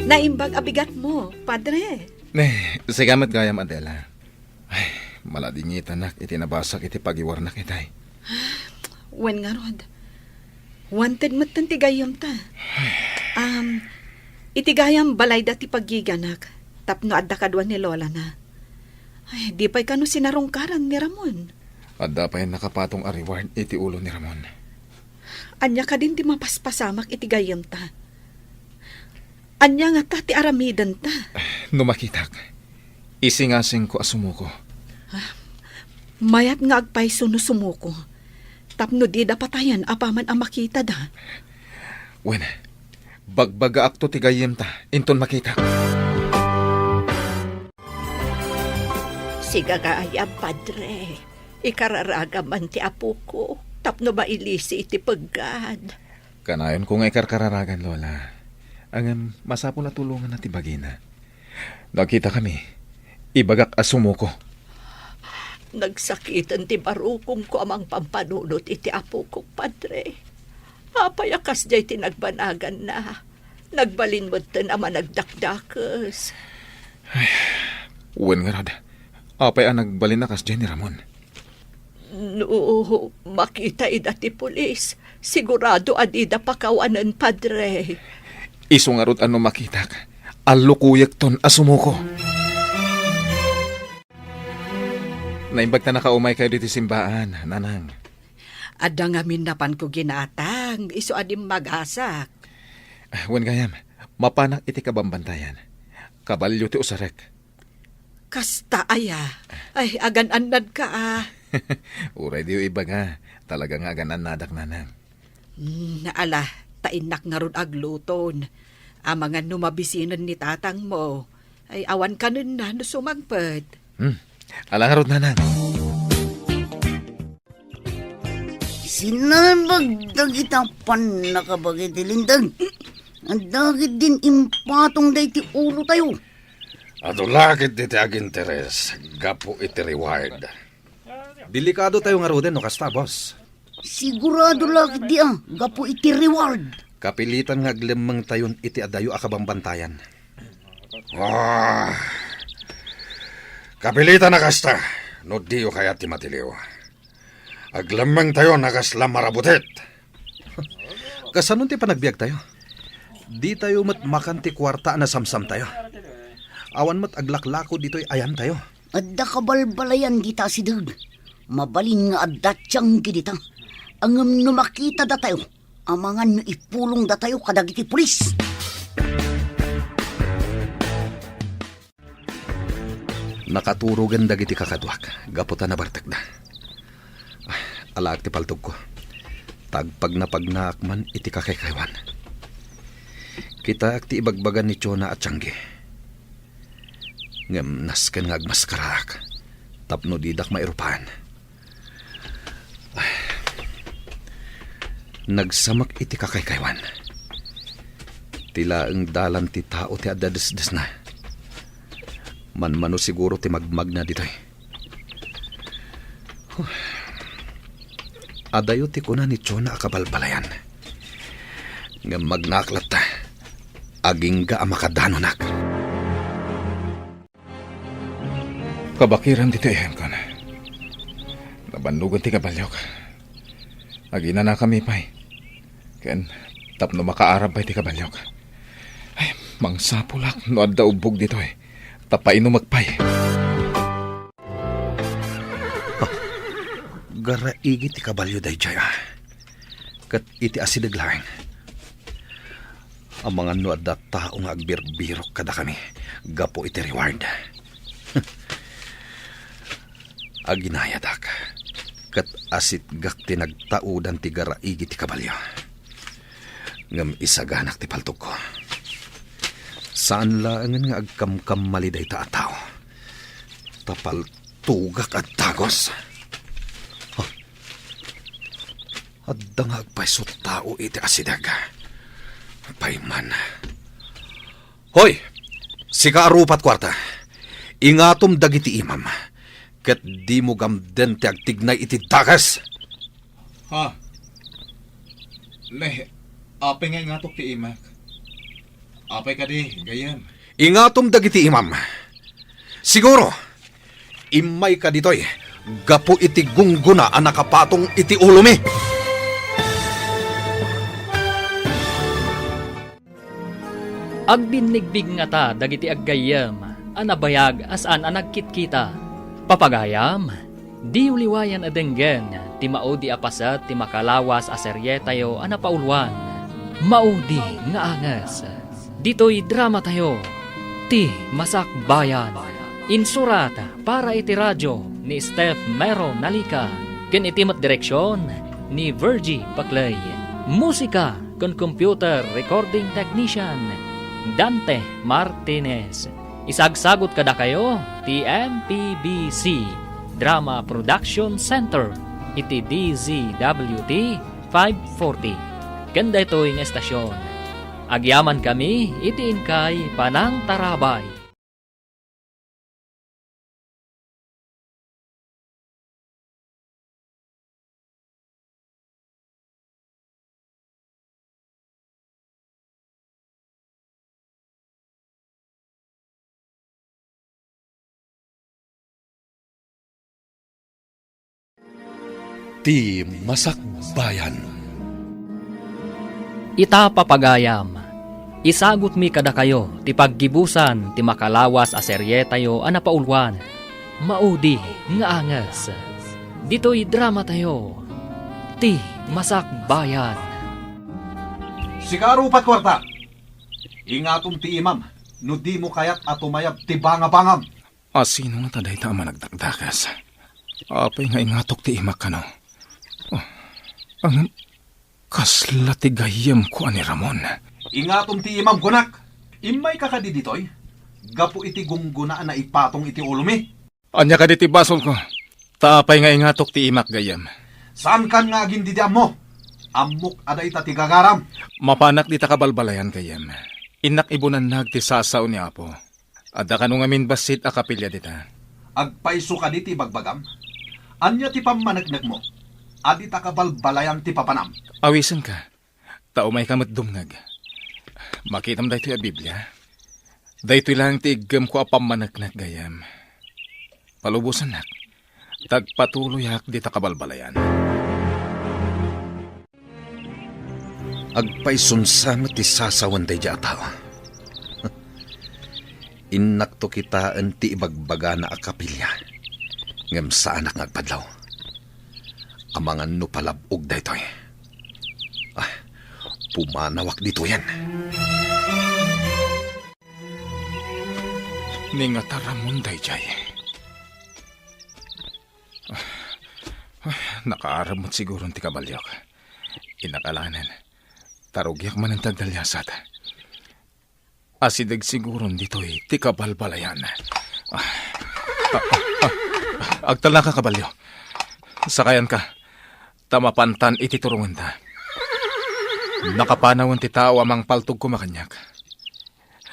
Naimbag a bigatmo, Padre. Ne, sika met gayam, Adela. Ay, maladingitanak iti nabasak iti pagiwarnak itay. Wen ngarud, wanted metten ti gayyemta. Um, iti gayam balayda ti paggiganak tapno adda kadua ni lolana. Ay, di pay kano sinarungkaran ni Ramon. Adda pay nakapatong a reward iti ulo ni Ramon. Ania kadin ti mapaspasamak iti gayyemta? Ania ngata ti aramidenta? No makitak, isingasingko a sumuko. Mayat nga agpayso no sumuko, tapno dida patayen apaman a makitada. Wen, bagbagaakto ti gayyemta inton makitak. Sigagayam, Padre. Ikararagam man ti apoko tapno mailisi iti peggad. Kanayonko nga ikarkararagan, Lola. Ngem masapul a tulonganna ti bagina. No agkitakami, ibagak a sumuko. Nagsakiten ti barukongko a mangpampanunot iti apokok, Padre. Apay a kasdiay ti nagbanaganna? Nagbalin metten a managdakdakes. Ay, wen ngarud, apay a nagbalin a kasdiay ni Ramon? No makita ida ti pulis, sigurado a dida pakawanen, Padre. Isu ngarud a no makitak, allukoyekton a sumuko. Naimbag ta nakaumaykayo ditoy simbaan, Nanang. Adda ngamin napanko ginatang, isu a dimmagasak. Wen gayam, mapanak iti kabambantayan. Kabalio ti usarek. Kasta aya? Ay, agan-annadka a. Uray diyo ibaga, talaga nga agan-annadak, Nanang. Hmm, ala, ta innak ngarud agluton. Amangan no mabisinen ni tatangmo. Ay, awan kanenna no sumangpet. Hmm, ala ngarud, Nanang. Sinalbag dagita pannakabaga iti linteg. Dagiti impatong daydi ulotayo. Adu la ketdi ti aginteres gapu iti reward. Delikadotayo ngaruden no kasta, boss. Sigurado la ketdi a gapu iti reward. Kapilitan nga aglemmengtayon iti adayo a kabambantayan. Ah, kapilitan a kasta no diyo kayat ti matiliw. Aglemmengtayon a kasla marabutit. Kasano ti panagbiagtayo? Ditayo met makan ti kuarta a nasamsamtayo. Awan met aglaklako ditoy ayantayo. Adda kabalbalayan dita asideg. Mabalin nga adda tianggi dita. Ngem no makitada tayo, amangan no ipulongda tayo kadagiti pulis. Nakaturogen dagiti kakaduak gapu ta nabartekda. Ah, alaek ti paltogko. Tagpagnapagnaak man iti kakaykaywan. Kitaek ti ibagbaga ni Chona a tianggi. Ngem nasken nga agmaskaraak tapno didak mairupaen. Nagsamak iti kakaykaywan. Ti laeng dalan ti tao ti adda desdesna. Manmano siguro ti magmagna ditoy. Huh. Adayo ti kuna ni Chona a kabalbalayan. Ngem magnaak latta, agingga a makadanonak. Kabakiran ditoy ayamkan. Nabannogan ti kabaliok. Aginanakami pay. Ken tapno makaarab pay ti kabaliok. Ay, mangsapulak no adda ubbog ditoy. Ta painumek pay. Ah, garaigi ti kabalio daydiay, ah. Ket iti asideg laeng. Amangan no adda tao nga agbirbirok kadakami gapu iti reward. Aginayadak, ket asitgak ti nagtaudan ti garaigi ti kabalio. Ngem isaganak ti paltogko. Saan laengen nga agkamkammali dayta a tao. Ta paltogak a dagus. Huh. Adda nga agpayso tao iti asideg. Payman. Hoy! Sika a rupat kuarta. Ingatom dagiti imam. Ket dimo gamden ti agtignay iti dakes. Ha? Ne, apay nga ingatok ti imak? Apay kadi, gayyem? Ingatom dagiti imam. Siguro, immayka ditoy gapu iti gunggona a nakapatong iti ulomi. Agbinnigbignata dagiti aggayyem a nabayag a saan a nagkitkita. Papagayam, diyo liwayan a denggen ti maudi a paset ti makalawas a serietayo a napauluan, Maudi nga Anges. Ditoy dramatayo, Ti Masakbayan. Insurat para iti radio ni Steph Mero Nalica, ken iti met direksion ni Virgie Paclay. Musika ken computer recording technician, Dante Martinez. Isagsagut kadakayo ti M P B C Drama Production Center iti D Z W T five forty. Ken daytoy nga estasion, agyamankami iti inkay panangtarabay. Ti Masakbayan. Ita, papagayam, isagutmi kadakayo ti paggibusan ti makalawas a serietayo a napauluan, Maudi nga Anges. Ditoy dramatayo, Ti Masakbayan. Sika, rupat kuarta. Ingatom ti imam no dimo kayat a tumayab ti bangabangam. A sino ngata dayta a managdakdakes? Apay nga ingatok ti imak kano? Oh, ngem kasla ti gayyemko a ni Ramon. Ingatom ti imam, kunak. Immayka kadi ditoy? Gapu iti gunggona a naipatong iti ulomi. Ania kadi ti basolko? Ta apay nga ingatok ti imak, gayyem? Saankan nga agindidiammo? Ammok a dayta ti gagaram. Mapanak dita kabalbalayan, gayyem. Innak ibunannag ti sasao ni Apo. Adda kano ngamin bassit a kapilya dita. Agpayso kadi ti ibagbagam? Ania ti pammaneknekmo? Adda dita kabalbalayan ti papanam. Awisenka, ta umayka met dumngeg. Makitam daytoy a Biblia. Daytoy laeng ti iggemko a pammaneknek, gayyem. Palubosannak, ta agpatuloyak dita kabalbalayan. Agpayson sa met ti sasawen daydiay a tao. Innakto kitaen ti ibagbagana a kapilya, ngem saanak nga agpadlaw. Amangan no palab-og daytoy. Ah, pumanawak ditoyen. Ni ngata Ramon daydiay. Ah, ah, nakaarem met siguron ti kabaliok. Inakalanen, ta rugiak manen ti agdaliasat. Asideg siguron ditoy ti kabalbalayan. Ah, ah, ah, ah, agtalnaka, kabalio. Sakayanka, ta mapantan iti turongenta. Nakapanawen ti tao a mangpaltog koma kaniak.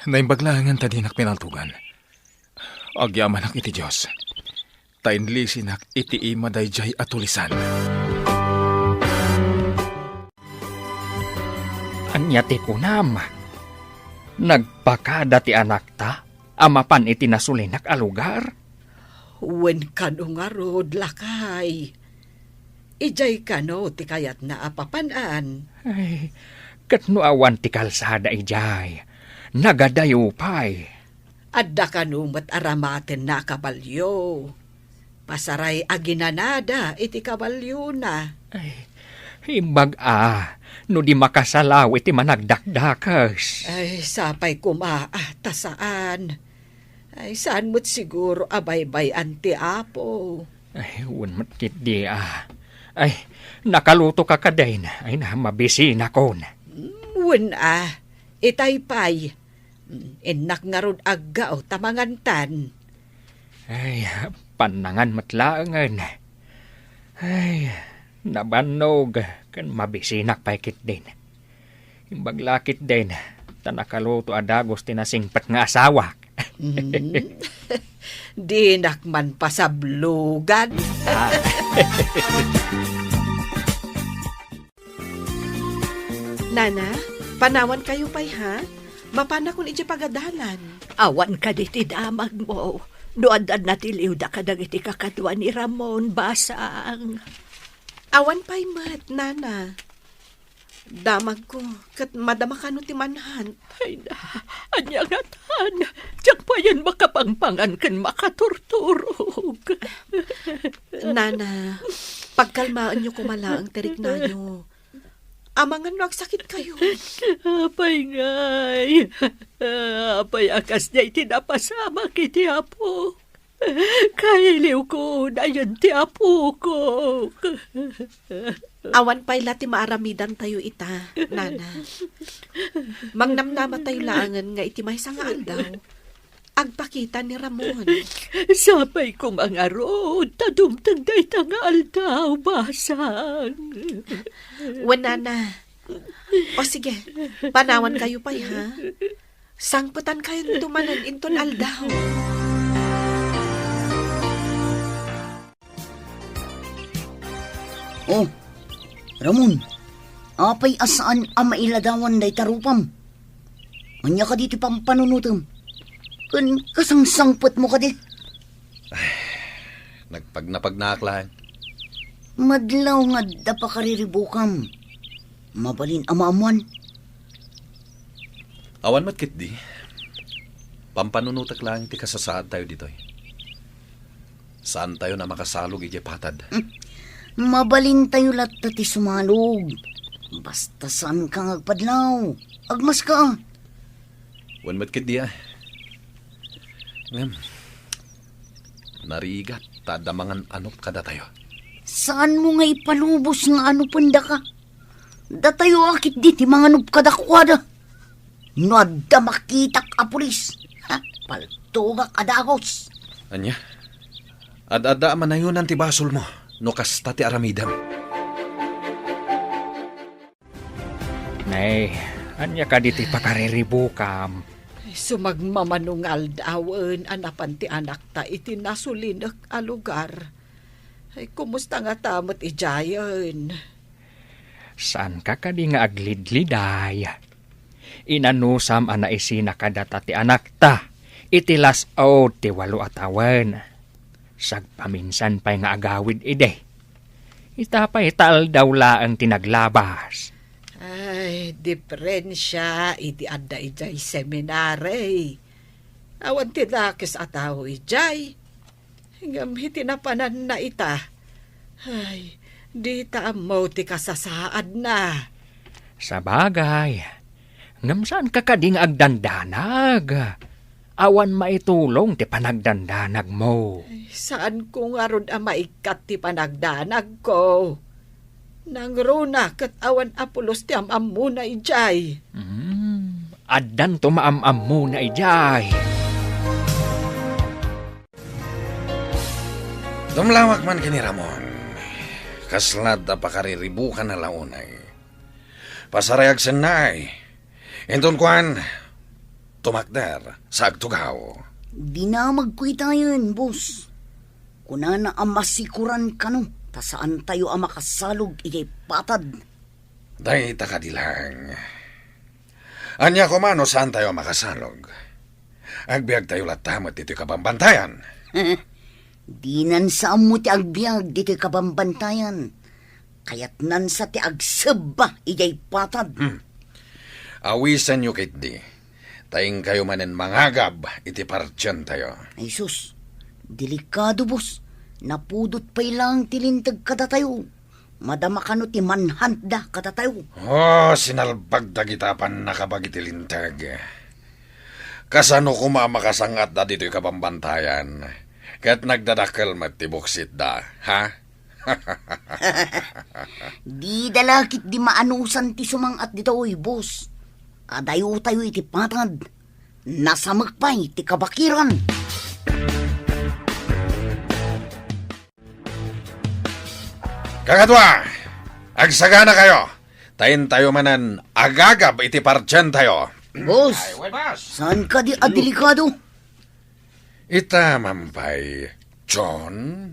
Naimbag laengen ta dinak pinaltogan. Agyamanak iti Dios, ta inlisinak iti ima daydiay a tulisan. Ania ti kunam? Nagpakada ti anakta a mapan iti nasulinak a lugar? Wen kano ngarud, lakay. Idiay kano ti kayatna a papan-an? Ay, ket no awan ti kalsada idiay, nagadayo pay. Adda kano met aramatenna a kabalio. Pasaray aginanada iti kabaliona. Ay, imbag a, no di makasalaw iti managdakdakes. Ay, sapay koma, ah, ta saan. Ay, saan met siguro a baybay-an ti Apo. Ay, wen met ketdi, ah. Ay, nakaluto ka kadin. Ay, na, mabisinakon. Mm, wen, ah. Itay pay. Mm, innak ngarud aggao ta mangantan. Ay, pannangan met laengen. Ay, nabannog ken mabisinak pay ketdin. Imbag la ketdin, ta nakaluto a dagus ti nasingpet nga asawak. Mm. Dinak man pasablogan. Ah. Nana, panawankayo pay, ha? Mapanakon idiay pagadalan. Awan kadi ti damagmo no adda natiliwda kadagiti kakadua ni Ramon, basang. Awan pay met, Nana. Damagko, ket madama kano ti manhunt. Ay na, ania ngatan? Diak payen makapangpangan ken makaturturog. Nana, pagkalmaenyo koma laeng ti riknayo. Amangan no agsakitkayo. Apay ngay? Apay a kasdiay ti napasamak iti Apo? Kailiwko unayen ti apok. Awan pay la ti maaramidantayo ita, nana. Mangnamnamatayo laengen nga iti maysa nga aldaw, agpakita ni Ramon. Sapay koma ngarud ta dumteng dayta nga aldaw, basang. Wen, nana. O sige, panawankayo pay, ha? Sangpetankayon manen inton aldaw. Oh, Ramon, apay a saan a mailadawan dayta rupam? Ania kadi ti pampanunotem? Ken kasangsangpetmo kadi? Nagpagnapagnaak laeng. Madlaw nga adda pakariribukam. Mabalin a maammuan. Awan met ketdi. Pampanunotek laeng ti kasasaadtayo ditoy. Saantayo a makasalog idiay patad. Hmm. Mabalintayo latta ti sumalog. Basta saanka nga agpadlaw. Agmaska. Wen met ketdi, a. Ngem, narigat ta adda mangan-anop kadatayo. Saanmo nga ipalubos nga anupendaka? Datayo a ketdi ti manganup kadakuada. No adda makitak a pulis, ha, paltogak a dagus. Ania? Ad-adda a manayonan ti basolmo no kasta ti aramidem. Nay, ania kadi ti pakariribukam? Sumagmamano nga aldawen a napan ti anakta iti nasulinek a lugar. Ay, kumusta ngata met idiayen? Saanka kadi nga aglidliday? Inanusam a naisina kadata ti anakta iti las-ud ti walo a tawen. Sagpaminsan pay nga agawid idi. Ita pay ta aldaw laeng ti naglabas. Ay, diferensia idi adda idiay seminary. Awan ti dakes a tao idiay. Ngem iti napananna ita, ay, dita ammo ti kasasaadna. Sabagay, ngem saanka kadi nga agdandanag? Awan maitulong ti panagdandanagmo. Ay, saanko ngarud a maikkat ti panagdanagko. Nangruna ket awan a pulos ti am-ammona idiay. Hmm, addanto maam-ammona idiay. Dumlawak man ken ni Ramon. Kasla adda pakariribukana la unay. Pasarayag sennay. Inton kuan, tumakder sa agtugaw. Dinamagko itayen, boss. Kunana a masikuran kano ta saantayo a makasalog idiay patad. Dayta kadi laeng. Ania koma no saantayo a makasalog? Agbiagtayo latta met ditoy kabambantayan. Dinan sa ammo ti agbiag ditoy kabambantayan. Kayatnan sa ti agsebba idiay patad. Hmm. Awisenyo ketdi, ta inkayo manen mangagab iti partientayo. Ay sus, delikado, boss. Napudot pay laeng ti linteg kadatayo. Madama kano ti manhuntda kadatayo. Oh, sinalbag dagita a pannakabag iti linteg. Kasano koma a makasangatda ditoy kabambantayan? Ket nagdadakkel met ti buksitda, ha? Dida la ketdi maanusan ti sumang-at ditoy, boss. Adayotayo iti patad. Nasamek pay ti kabakiran. Kakadua, agsaganakayo, ta intayo manen agagab iti partientayo. Boss, ay, well, boss. Saan kadi a delikado? Ita man pay, John.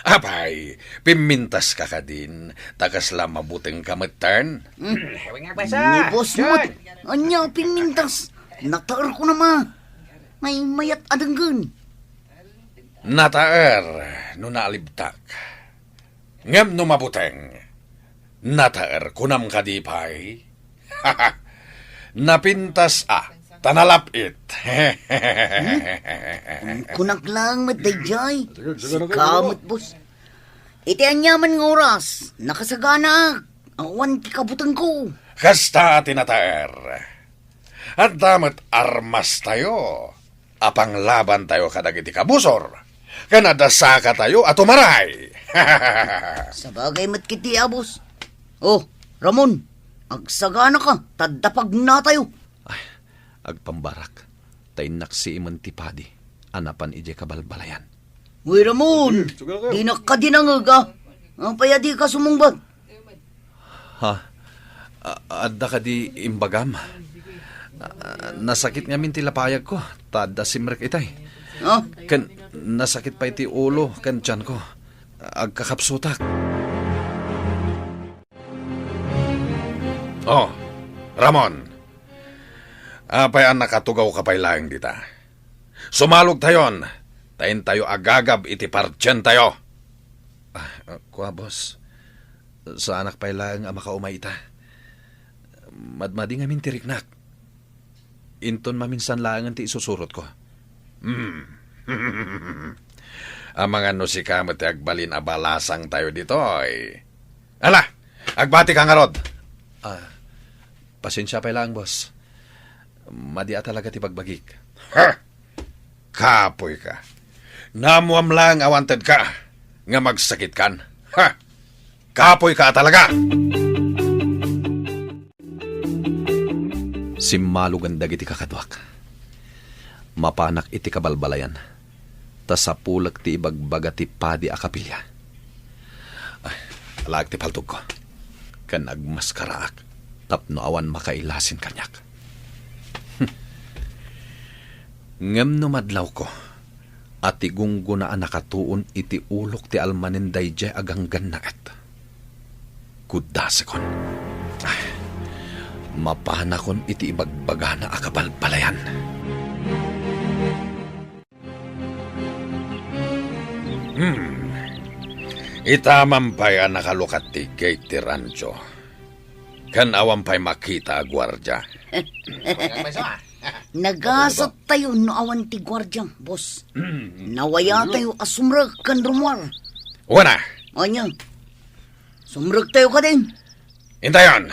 Apay, pimmintaska kadin, ta kasla mabutengka metten. Hmm. Ni boss met, ania pimmintas? Nataerko na ma. May mayat a denggen. Nataer no naalibtak. Ngem no mabuteng, nataer kunam kadi pay? Napintas a, ta nalap-it. Hmm? Kunak lang met dayjay. Sika met, boss. Iti aniaman nga oras, nakasaganaak. Awan ti kabutengko. Kasta ti nataer. Adda met armastayo a panglabantayo kadagiti kabusor, ken adda sakatayo a tumaray. Sabagay met ketdi, a boss. O, Ramon, agsaganaka, ta adda pagnatayo. Ay, agpambarak, ta innaksiimen ti padi a napan idiay kabalbalayan. Uy, Ramon, dinak kadi nangngeg, a. Apay a dika sumungbat? Ha? A-, adda kadi imbagam? A, nasakit ngamin ti lapayagko, ta adda simrek itay. Ha? Ken nasakit pay ti ulo ken tianko. Agkakapsutak. O, Ramon, apay a nakatugawka pay laeng dita? Sumalogtayon, ta intayo agagab iti partientayo. A, kua, boss. Saanak pay laeng a makaumay ita. Madmadi ngamin ti riknak. Inton maminsan laengen ti isusurotko. Hmm. Amangan no sika met ti agbalin a balasangtayo ditoy. Ala, agbatika ngarud. A, pasensia pay laeng, boss. Madi a talaga ti bagbagik. Ha! Kapoyka. Naammoam laeng a wantedka nga magsakitkan. Ha! Kapoyka a talaga! Simmalogen dagiti kakaduak. Mapanak iti kabalbalayan, ta sapulek ti ibagbaga ti padi a kapilya. Ay, alaek ti paltogko, ken agmaskaraak tapno awan makailasin kaniak. Ngem no madlawko a ti gunggona a nakatuon iti ulok ti almanen daydiay a ganggannaet, kuddasekon. Ay, mapanakon iti ibagbagana a kabalbalayan. Hmm. Ita man pay a nakalukat ti gate ti rancho. Ken awan pay makita a guardia. Nagasattayo no awan ti guardia, boss. Hmm. Nawayatayo a sumrek ken rummuar. Wen a. Ania? Sumrektayo kadin. Intayon.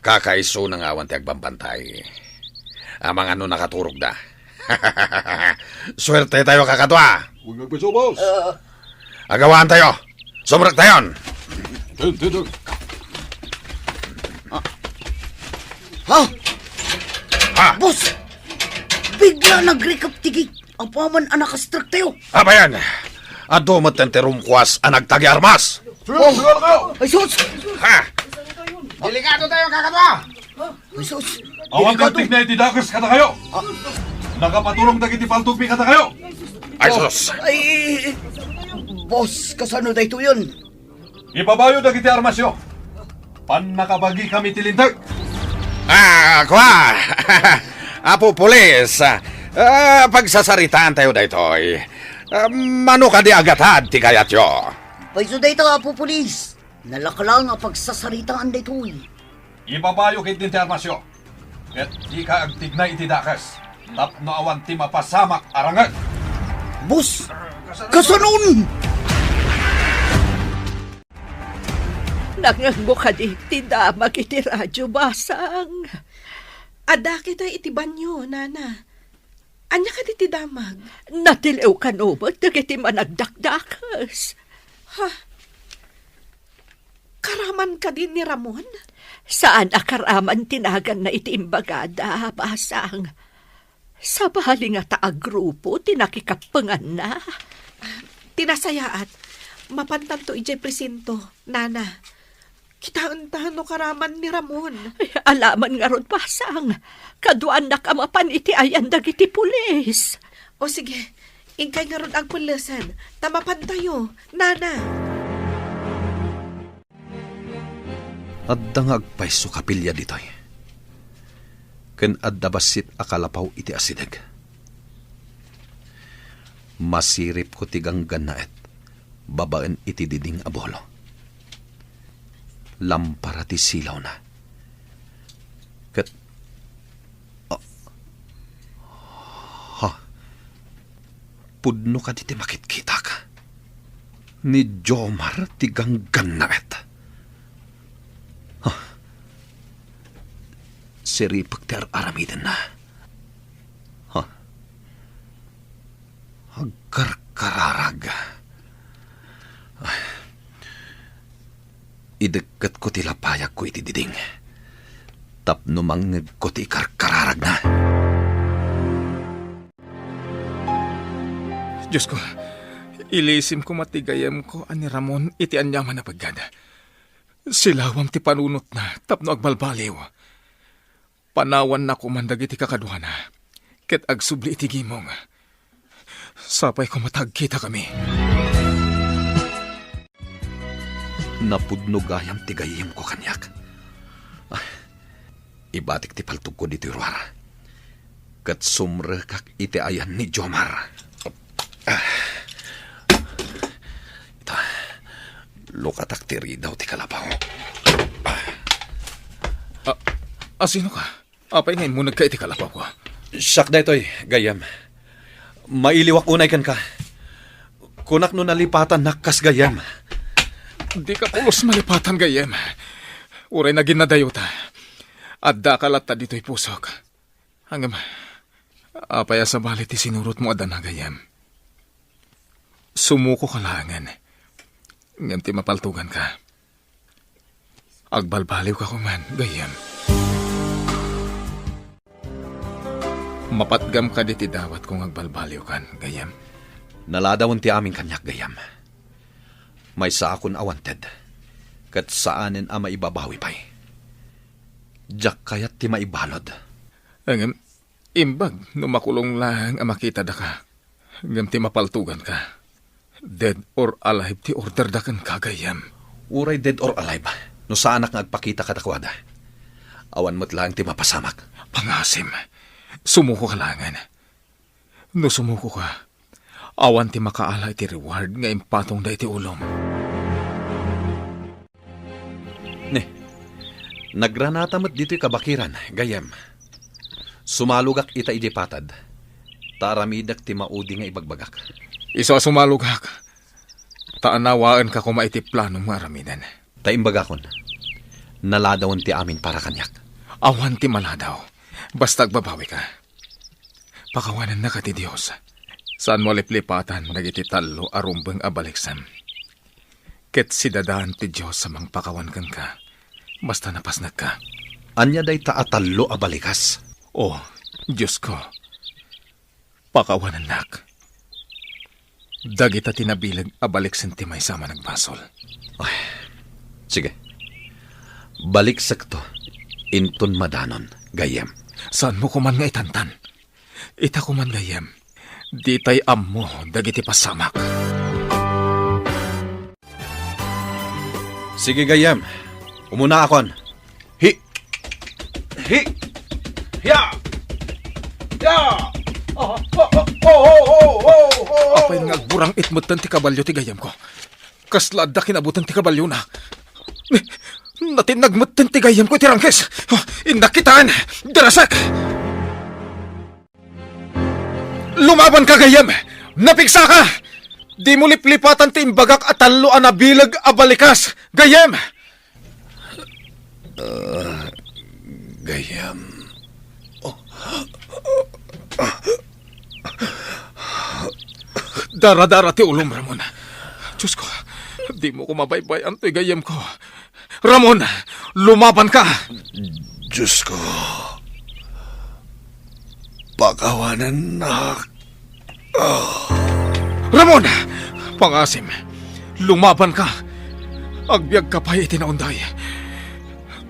Kakaisuna nga awan ti agbambantay. Amangan no nakaturogda. Suertetayo, kakadua. Wen nga agpayso, boss. Agawaantayo. Sumrektayon. Ten, ten, ten. Ha? Ha? Boss! Bigla nagrikep ti gate. Apaman a nakastrektayo. Abayan, adu met ti rumkuas a nagtagi armas. Suyo, suyo, suyo. Ay, sus! Ha? Delikado tayo, kakadua. Ay, sus! Awan delikado. Ti tigna iti dakes kadakayo. Ah. Nakapaturong dagiti paltogmi kadakayo. Ay, sus! Ay, boss, kasano daytoyen? Ibabayo dagiti armasyo. Pannakabagikami ti linteg. Ah, kua! Apo Pulis, ah, pagsasaritaantayo daytoy. Ah, mano kadi a gatad ti kayatyo? Payso dayta, Apo Pulis. Nalaka lang a pagsasaritaan daytoy. Ibabayo ketdin ti armasyo, ket dika agtignay iti dakes, tapno awan ti mapasamak a rangek. Boss, kasanon? Nangngegmo kadi ti damag iti radio, basang? Adda ketdi iti banio, nana. Ania kadi ti damag? Natiliw kano met dagiti managdakdakes. Ha? Karaman kadi ni Ramon? Saan a karaman ti naganna iti imbagada, basang. Sabali ngata a grupo ti nakikappenganna. Ti nasayaat, mapantanto idiay presinto, nana. Kitaenta no karaman ni Ramon. Ay, alaman ngarud, basang. Kaduanak a mapan iti ayan dagiti pulis. O sige, inkay ngarud agpellesen, ta mapantayo, nana. Adda nga agpayso kapilya ditoy. Ken adda bassit a kalapaw iti asideg. Masiripko ti ganggannaet babaen iti diding a bulo. Lampara ti silawna. Ket, ah, ha? Pudno kadi ti makitkitak? Ni Jomar ti ganggannaet. siripek ti ar-aramidenna. Ha? Agkarkararag. Ay. Idekketko ti lapayagko iti diding tapno mangngegko ti ikarkararagna. Diosko, ilisim koma ti gayyemko a ni Ramon iti aniaman a pegad. Silawam ti panunotna tapno agbalbaliw. Panawanna koman dagiti kakaduana, ket agsubli iti gimong. Sapay koma ta agkitakami. Napudno gayam ti gayyemko kaniak. Ah, ibatik ti paltogko ditoy ruar. Ket sumrekak iti ayan ni Jomar. Ah. Ita, lukatak ti ridaw ti kalapaw. Ah, asino ka? Apay nga immunegka iti kalapawko? Siak daytoy, gayyem. Mailiwak unay kenka. Kunak no nalipatannak kas gayyem. Dika pulos malipatan, gayyem. Uray naginnadayota, addaka latta ditoy pusok. Ngem, apay a sabali ti sinurotmo a dana, gayyem? Sumukoka laengen, ngem ti mapaltoganka. Agbalbaliwka koman, gayyem. Mapatgam kadi ti dawatko nga agbalbaliwkan, gayyem? Naladawen ti amin kaniak, gayyem. Maysaakon a wanted, ket saanen a maibabawi pay. Diak kayat ti maibalud. Ngem, imbag no makulong laeng a makitadaka, ngem ti mapaltoganka. Dead or alive ti orderda kenka, gayyem. Uray dead or alive, no saanak nga agpakita kadakuada, awan met laeng ti mapasamak. Pangasim, sumukoka laengen. No sumukoka, awan ti makaala iti reward nga impatongda iti ulom. Ne, nagranata met ditoy kabakiran, gayyem. Sumalogak ita idiay patad, ta aramidek ti maudi nga ibagbagak. Isu a sumalogak, ta anawaenka koma iti planom nga aramiden. Ta imbagakon, naladawen ti amin para kaniak. Awan ti maladaw, basta agbabawika. Pakawanennaka ti Dios. Saanmo a liplipatan dagiti tallo a rumbeng a baliksem. Ket sidadaan ti Dios a mangpakawan kenka, basta napasnekka. Ania dayta a tallo a balikas? O, Diosko, pakawanennak. Dagita ti nabileg a baliksen ti maysa a managbasol. Ay, sige. Baliksekto inton madanon, gayyem. Saanmo koman nga itantan? Ita koman, gayyem, ditay ammo dagiti pasamak. Sige, gayyem. Umunaakon. Hi! Hi! Ya! Ya! Apay nga agburang-it metten ti kabalio ti gayyemko? Kasla adda kinabutan ti kabaliona. Natinnag metten ti gayyemko iti rangkes. Innak kitaen. Dirasek! Lumabanka, gayyem! Napigsaka! Dimo liplipatan ti imbagak a tallo a nabileg a balikas, gayyem! Ah, gayyem. Daradara ti ulom, Ramon. Diosko, dimo ko mabaybay-an toy gayyemko. Ramon, lumabanka! Diosko, pakawanennak. Ah. Ramon! Pangasim, lumabanka! Agbiagka pay iti naunday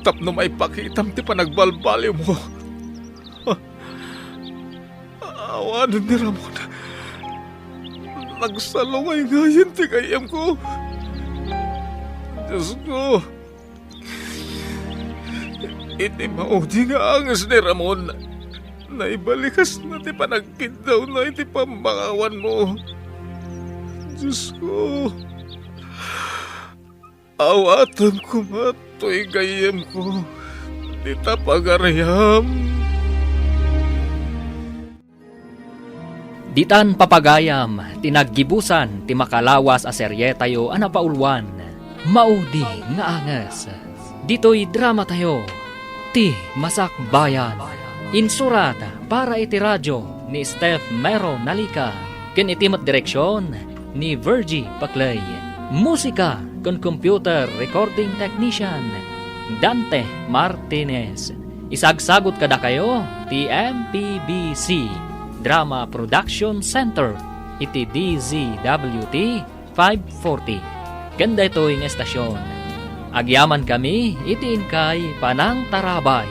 tapno maipakitam ti panagbalbaliwmo. Awanen ni Ramon. Nagsalungay ngayen ti gayyemko. Diosko, iti maudi nga anges ni Ramon, naibalikasna ti panagkiddawna iti pammakawanmo. Diosko, awatem koma toy gayyemko, dita pagariam. Ditan papagayam ti naggibusan ti makalawas a serietayo a napauluan, Maudi nga Anges. Ditoy dramatayo, Ti Masakbayan. Insurat para iti radio ni Steph Mero Nalica, ken iti met direksion ni Virgie Paclay. Musika ken computer recording technician, Dante Martinez. Isagsagut kadakayo ti M P B C Drama Production Center iti D Z W T five forty. Ken daytoy nga estasion, agyamankami iti inkay panangtarabay.